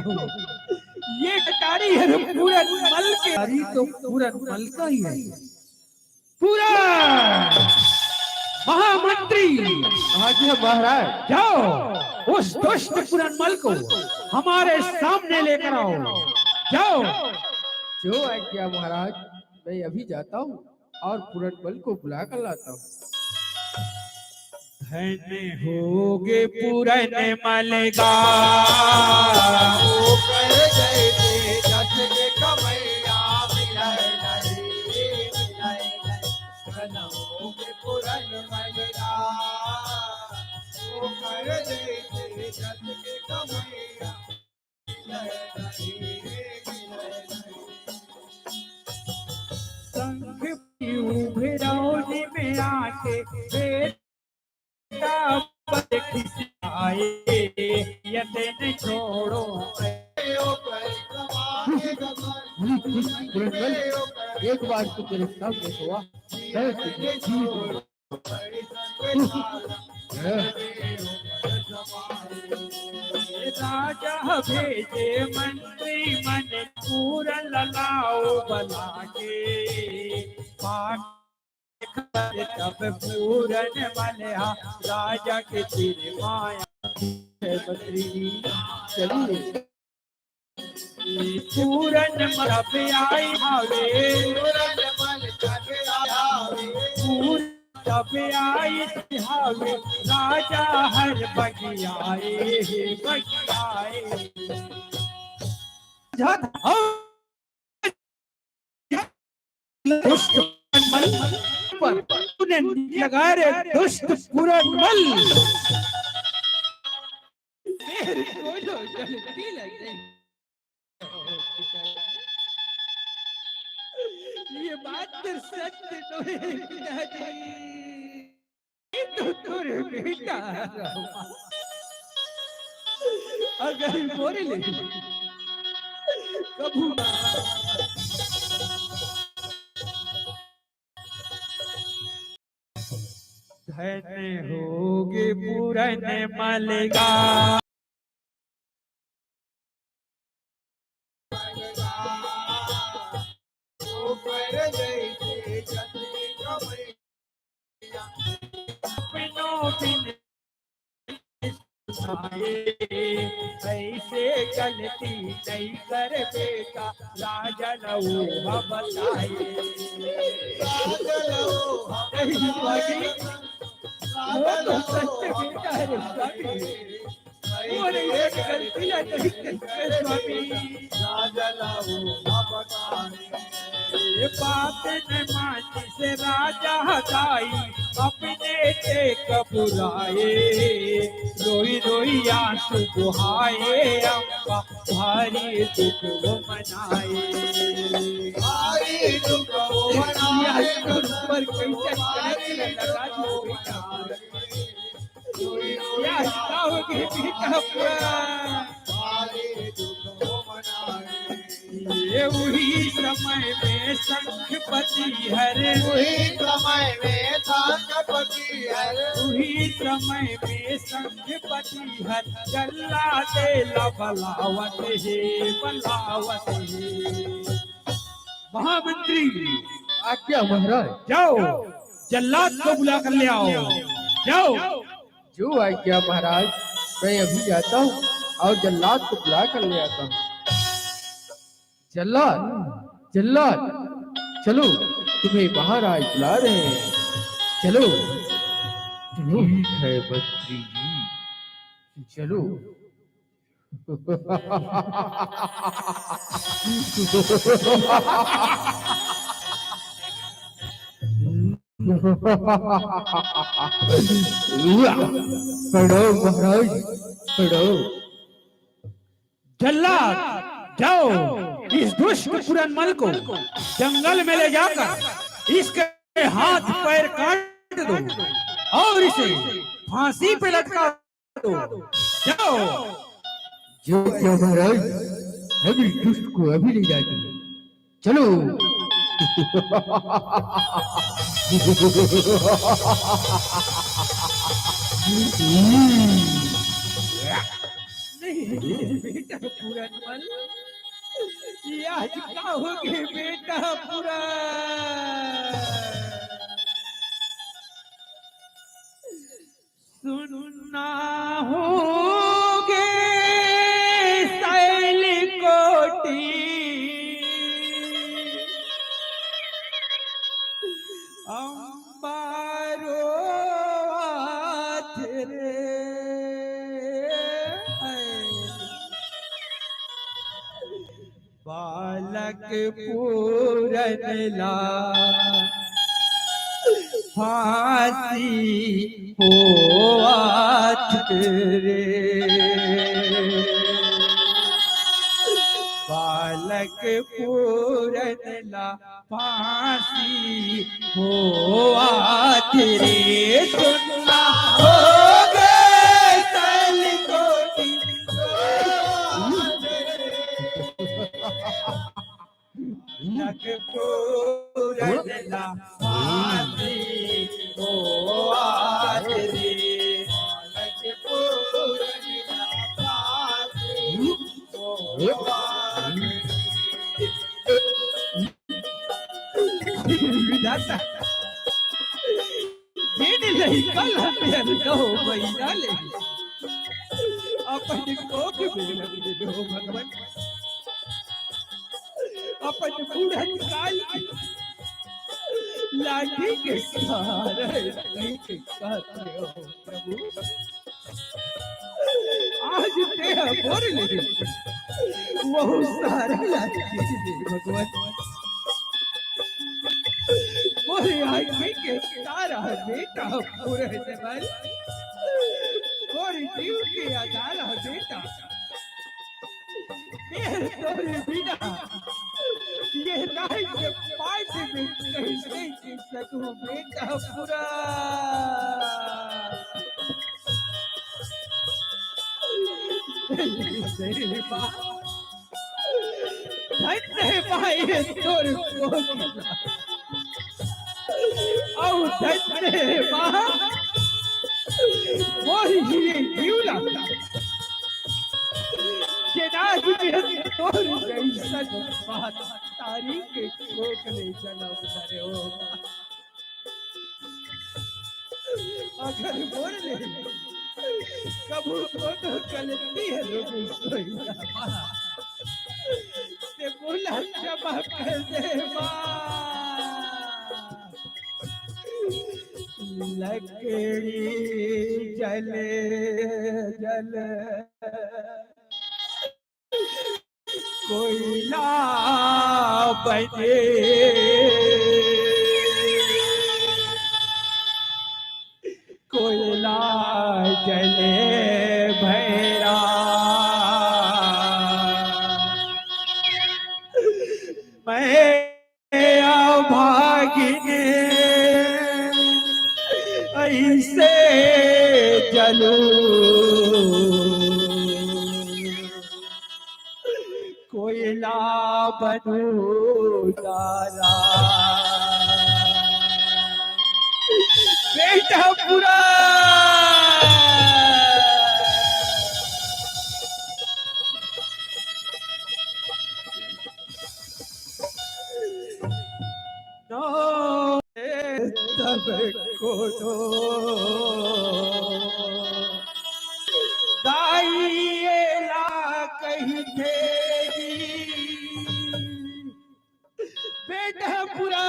ये कटारी है पूरन मल के। कटारी तो पूरन मल का ही है। पूरा महामंत्री, हाँ जी महाराज। जाओ, उस दुष्ट पूरन मल को हमारे सामने लेकर आओ। जाओ। जो आज्ञा महाराज, मैं अभी जाता हूँ और पूरन मल को बुला कर लाता हूँ। धन होगे पूरन मल गा। ओकर जैसे जस के कमैया मिलै नहीं, मिलै नहीं। धन होगे पूरन मल गा। ओकर जैसे जस के कमैया शंख पीऊ भिरौनी में आके बेटा बड़ खिसियाए, यतन छोड़ो। अरे, अरे, पुरंदर, एक बार तो तेरे सामने हुआ, मैं तुझे जीत लूंगा। राजा भेजे मंत्री मन पूर ललाओ बला के। पाक तब पूरन मलहा राजा के सिर माया। मंत्री चलिए। पूरन मल तब आई हावे। पूरन मल तब आई हावे। पूरन तब आई हावे। राजा हर बगियाए, हे बगियाए। झट हौ। दुष्ट मल पर तूने लगा रे दुष्ट पूरन मल। मेरे को तो गलती लग गई। ये बात तो सत्य तो है पिताजी। ये तो तोरे बेटा अगर मोरे ले कभू धन होगे पूरन मल गा। अपनों बिन सुनाए, ऐसे गलती नहीं कर बेटा, राजा लऊ बताए। राजा लऊ नहीं भाई, वो तो सत्य बेटा है रे स्वामी। वो नहीं, गलती नहीं करते स्वामी। ये बात न मानिस राजा दाई, अपने ते कबुलाए। रोई रोई आंसू बहाए, अम्मा भारी दुख वो मनाए। भारी दुख वो मनाए। पर कैसे लगा दो बेटा। या गाँव के बेटा पूरा। ये उही समय में शंखपति हर। उही समय में शंखपति हर। उही समय में शंखपति हर। जल्लाद ला बलावत हे, बलावत हे। महामंत्री। आज्ञा महाराज। जाओ, जल्लाद को बुला कर ले आओ। जाओ। जो आज्ञा महाराज, मैं अभी जाता हूँ और जल्लाद को बुला कर ले आता हूँ। जल्लाद, जल्लाद, चलो, तुम्हें महाराज बुला रहे हैं, चलो। ठीक है मंत्री जी, चलो। प्रणाम महाराज, प्रणाम। जल्लाद, जाओ, इस दुष्ट पुरनमल को जंगल में ले जाकर इसके हाथ पैर काट दो और इसे फांसी पे लटका दो। जाओ। जो क्या महाराज, हम इस दुष्ट को अभी ले जाते हैं। चलो। नहीं, बेटा पूरनमल, ये आज का हो गए बेटा पूरा। सुन्ना हो गे सैल कोटी, बालक पूरन ला फांसी होवत रे। बालक पूरन ला फांसी होवत रे। सुन्ना हो गे तल कोटी। बालक पूरन ला फांसी होवत रे। बालक पूरन ला फांसी होवत रे। दादा, जेन लइका ला तें नौ महीना ले अपन कोख में रख दे हो भगवान, अपन बुढ़त काल के लाठी के सहारे कहीं के साथ रहो प्रभु। आज तें बोल ले, वहू सारा लाठी दे भगवान। मोर आँखी के तारा बेटा पूरे जवान, मोर जीव के आधार बेटा। ए तोरे बिना ये नाई के पाट में कइसे जी सकूं बेटा पूरा। धन्य हे माई तोर कोख ला। अउ धन्य हे माँ मोर ये जीव ला। जेन आज में तोर जइसन महतारी के कोख ले जनम धरे हो। अगर मोर ले कभू कोनो गलती हे लोग, सोइया माँ, तें मोला क्षमा कर दे माँ। लकड़ी जले जले कोइला बने, कोइला जले भैरा। मैं अभागिन अइसे जलूं, कोइला बनूं दादा। बेटा पूरा। नो तब कोनो दाई एला कहिथे जी, बेटा पूरा।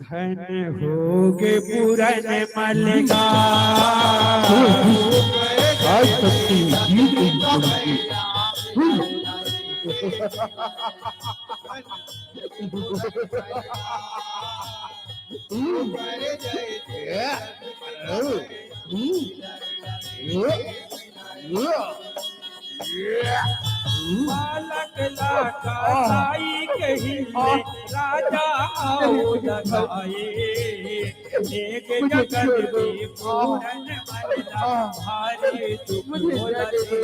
धन होगे पूरन मल का। आज शक्ति गीत उनकी। बालक ला कसाई कहिथे राजा अउ दगाए, एक जगत के पूरन मन ला भारी दुख होथे।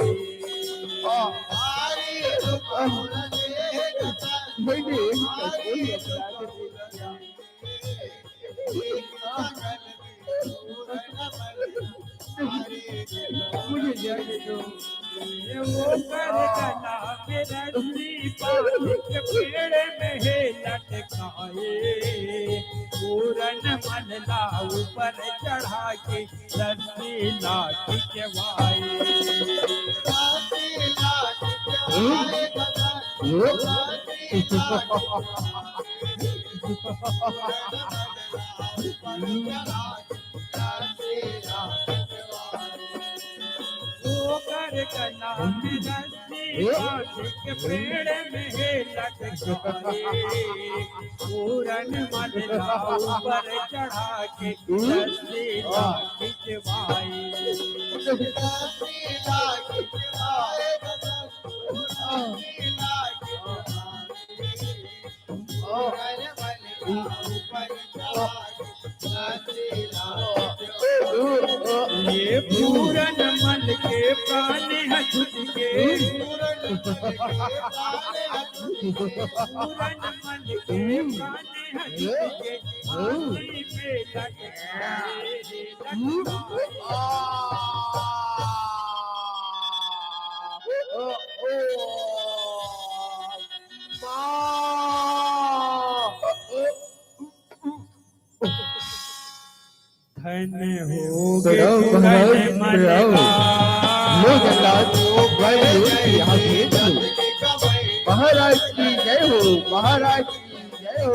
मुझे जाने दो। ये वो कर गला में रस्सी बांध के पेड़ में है लटकाए, पूरन मन ला ऊपर चढ़ा के रस्सी ला खिंचवाए। गला में रस्सी बांध के पेड़ में हे लटकाए। पूरन मल ला ऊपर चढ़ा के रस्सी ला खिंचवाए। रस्सी ला खिंचवाए, रस्सी ला खिंचवाए। ये पूरन मल के प्राण ह छूट के, पूरन मल के प्राण ह छूट के, फांसी पे लटकाए। धन हो गे प्रणाम, प्रणाम, प्रणाम। लो जल्लाद, भाई लोग यहाँ भेज लो। महाराज की जय हो, महाराज की जय हो।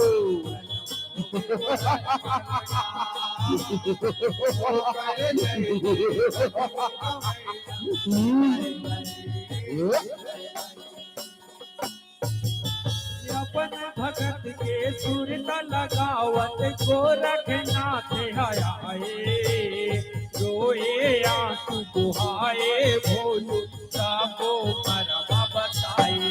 अपन भगत के सुरता लगावत गोरखनाथ आए, रोए आंसू बुहाए भोलू, सबो मरवा बताए।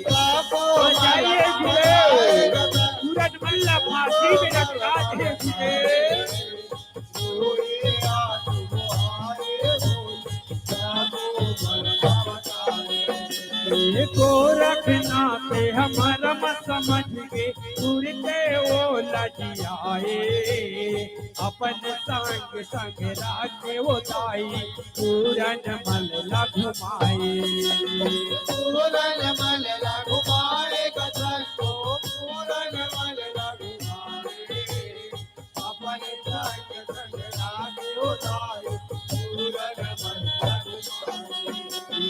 सबो बजाइए मरवा गुरुदेव, बताए। सूरज मल्ला फांसी में लटका दे गुरुदेव। ये गोरखनाथ हमर म समझ के, सुरते ओ लजियाए। अपन संग संग राखे ओ दाई, पूरन मल ला घुमाए। पूरन मल ला घुमाए, गजन को पूरन मल ला घुमाए। अपन संग संग राखे ओ दाई, पूरन मन।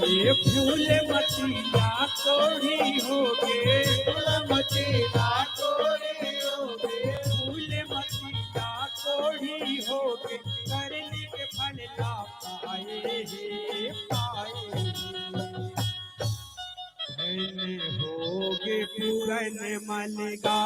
ये फूल मतिया कोढ़ी हो गे, फूल मतिया कोढ़ी हो गे, फूल मतिया कोढ़ी हो गे, करनी के फल ला पाए हे, पाए हे। धन हो गे पूरन मल गा।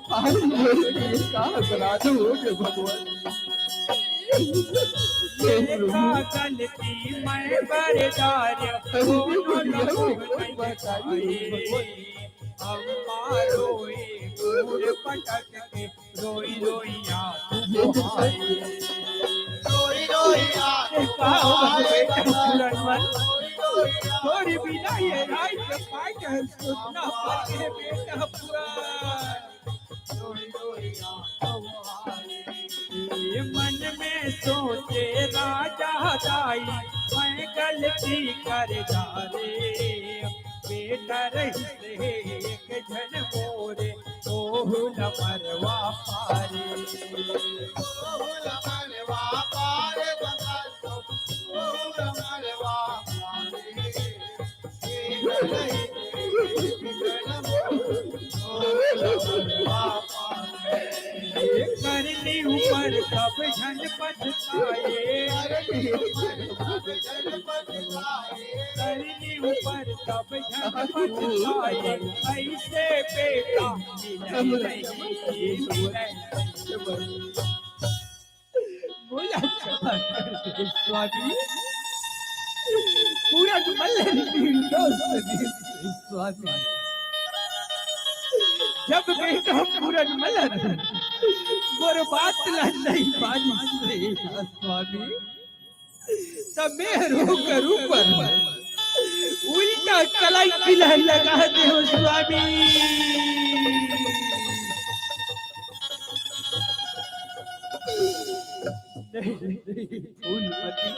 आज मेरे दिल का अपराध हो गया भगवान। ये प्रभु। का गलती मैं बरदार, अरे, दोनों ये लोग कोई नहीं बताइए, बताए। भगवान। अम्मा रोए, गोड़ पटक के, रोई रोई आंसू बहाए। रोई रोई आंसू बहाए। का हो गए बेटा, पूरन मल? रोई रोई आंसू तोरी बिना ये राई के पाए के सोचना पड़ गए बेटा पूरन। ये मन में सोचे राजा दाई, मैं गलती कर डारे। बेटा रही से एक झन मोरे, ओहू ल मरवा पारे। ओहू ल मरवा पारे, ओहू ल मरवा पारे। करनी ऊपर सब झन पछताए। करनी ऊपर सब झन पछताए। ऐसे बेटा मिले नहीं। बोला स्वामी, पूरन मल निर्दोष स्वामी। जब बेटा पूरन मल मोर बात ला नहीं मानिस रे स्वामी, तब मैं रोकर ऊपर उल्टा कलंक ला लगा दे हो स्वामी। नहीं, नहीं, फूलमती,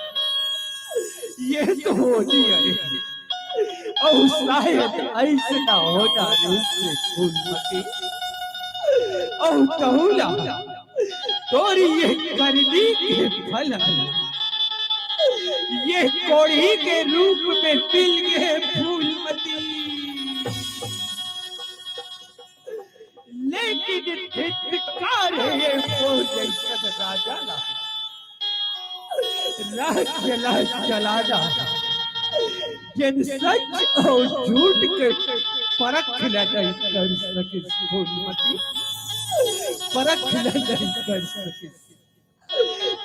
ये तो होनी है। अउ शायद अइसना होना रहिस हे फूलमती। अउ कहूँ ना, तोरी ये करनी के फल हे। ये कोढ़ी के रूप में मिल गए फूलमती। लेकिन धिक्कार है ये मोर जैसन राजा ला, राज्य ला चलाना, जेन सच अउ झूठ के परख ला नहीं कर सकिस फूलमती, परख ला नहीं कर सकिस।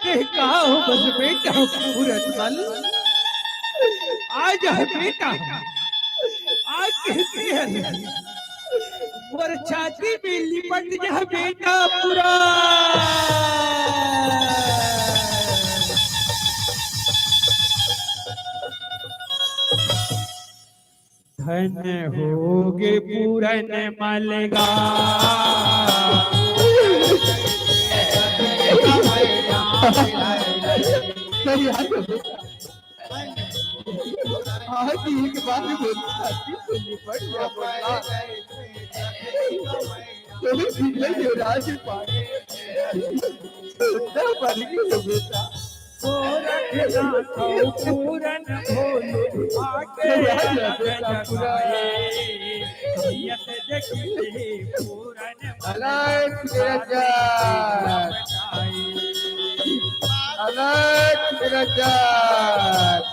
ते कहा हो बस बेटा पूरनमल, आ जा बेटा, आ कहते हैं मोर छाती में लिपट जा बेटा पूरा। धन होगे पूरनमल गा। सही बात है। आज एक बात बोलता, दिल से निपट गया बोलता। तोरे बिगड़े युवराज पानी। सुनता बन गया बेटा। गोरखनाथ पूरन भोले, आके क्या बात है बेटा, पूरा। जगाए। सैयद जगीरे पूरन अलख निरंजन, अलख निरंजन।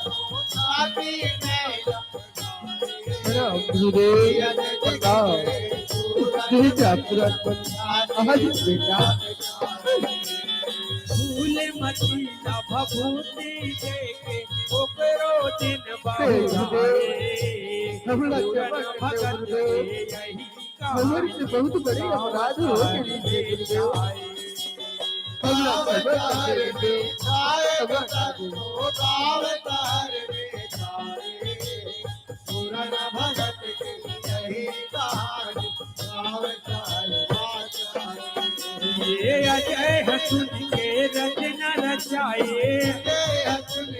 राम गुरुदेव, बताओ, तुझे क्या पूरा आज बेटा। फूलमती ला भभूति देके ओकरो दिन बहुराए। हम लोग के पूरन पास भगत गुरुदेव, के यही हमर से बहुत बड़े अपराध हो गए गुरुदेव। हम लोग के पास गुरुदेव, हम लोग के पूरन भगत के यही कहानी। ये अजय हसुन के रचना रचाए। अजय हसुन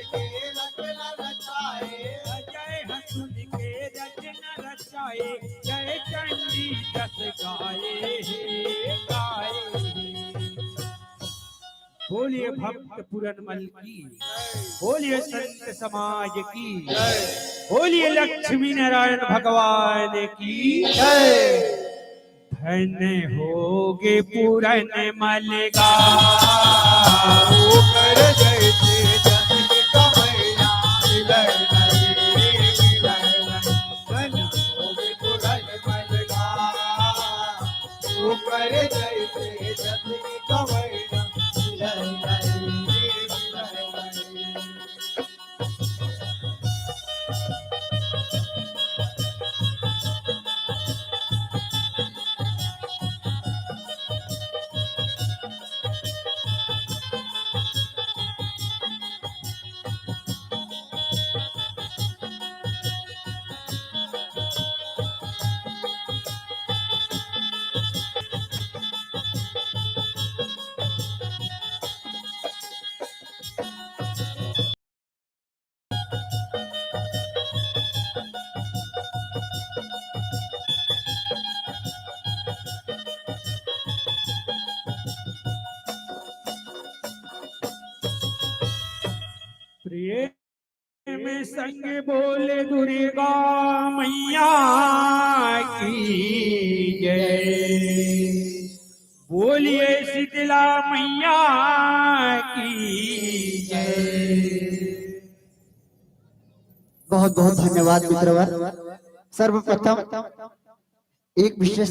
के रचना रचाए। जय चंडी जस गाए हे, गाए हे। बोलिए भक्त पूरनमल की, बोलिए संत समाज की, बोलिए लक्ष्मी नारायण भगवान की जय। धन होगे पूरनमल गा, ओकर जैसे जन कमैया मिलै नहीं, मिलै नहीं। धन होगे पूरनमल गा, ओकर जैसे जन कमैया मिलै नहीं, मिलै नहीं। प्रेम संग बोले दुर्गा मैया की जय। बोलिए शीतला मैया की जय। बहुत बहुत धन्यवाद मित्रवर। सर्वप्रथम एक विशेष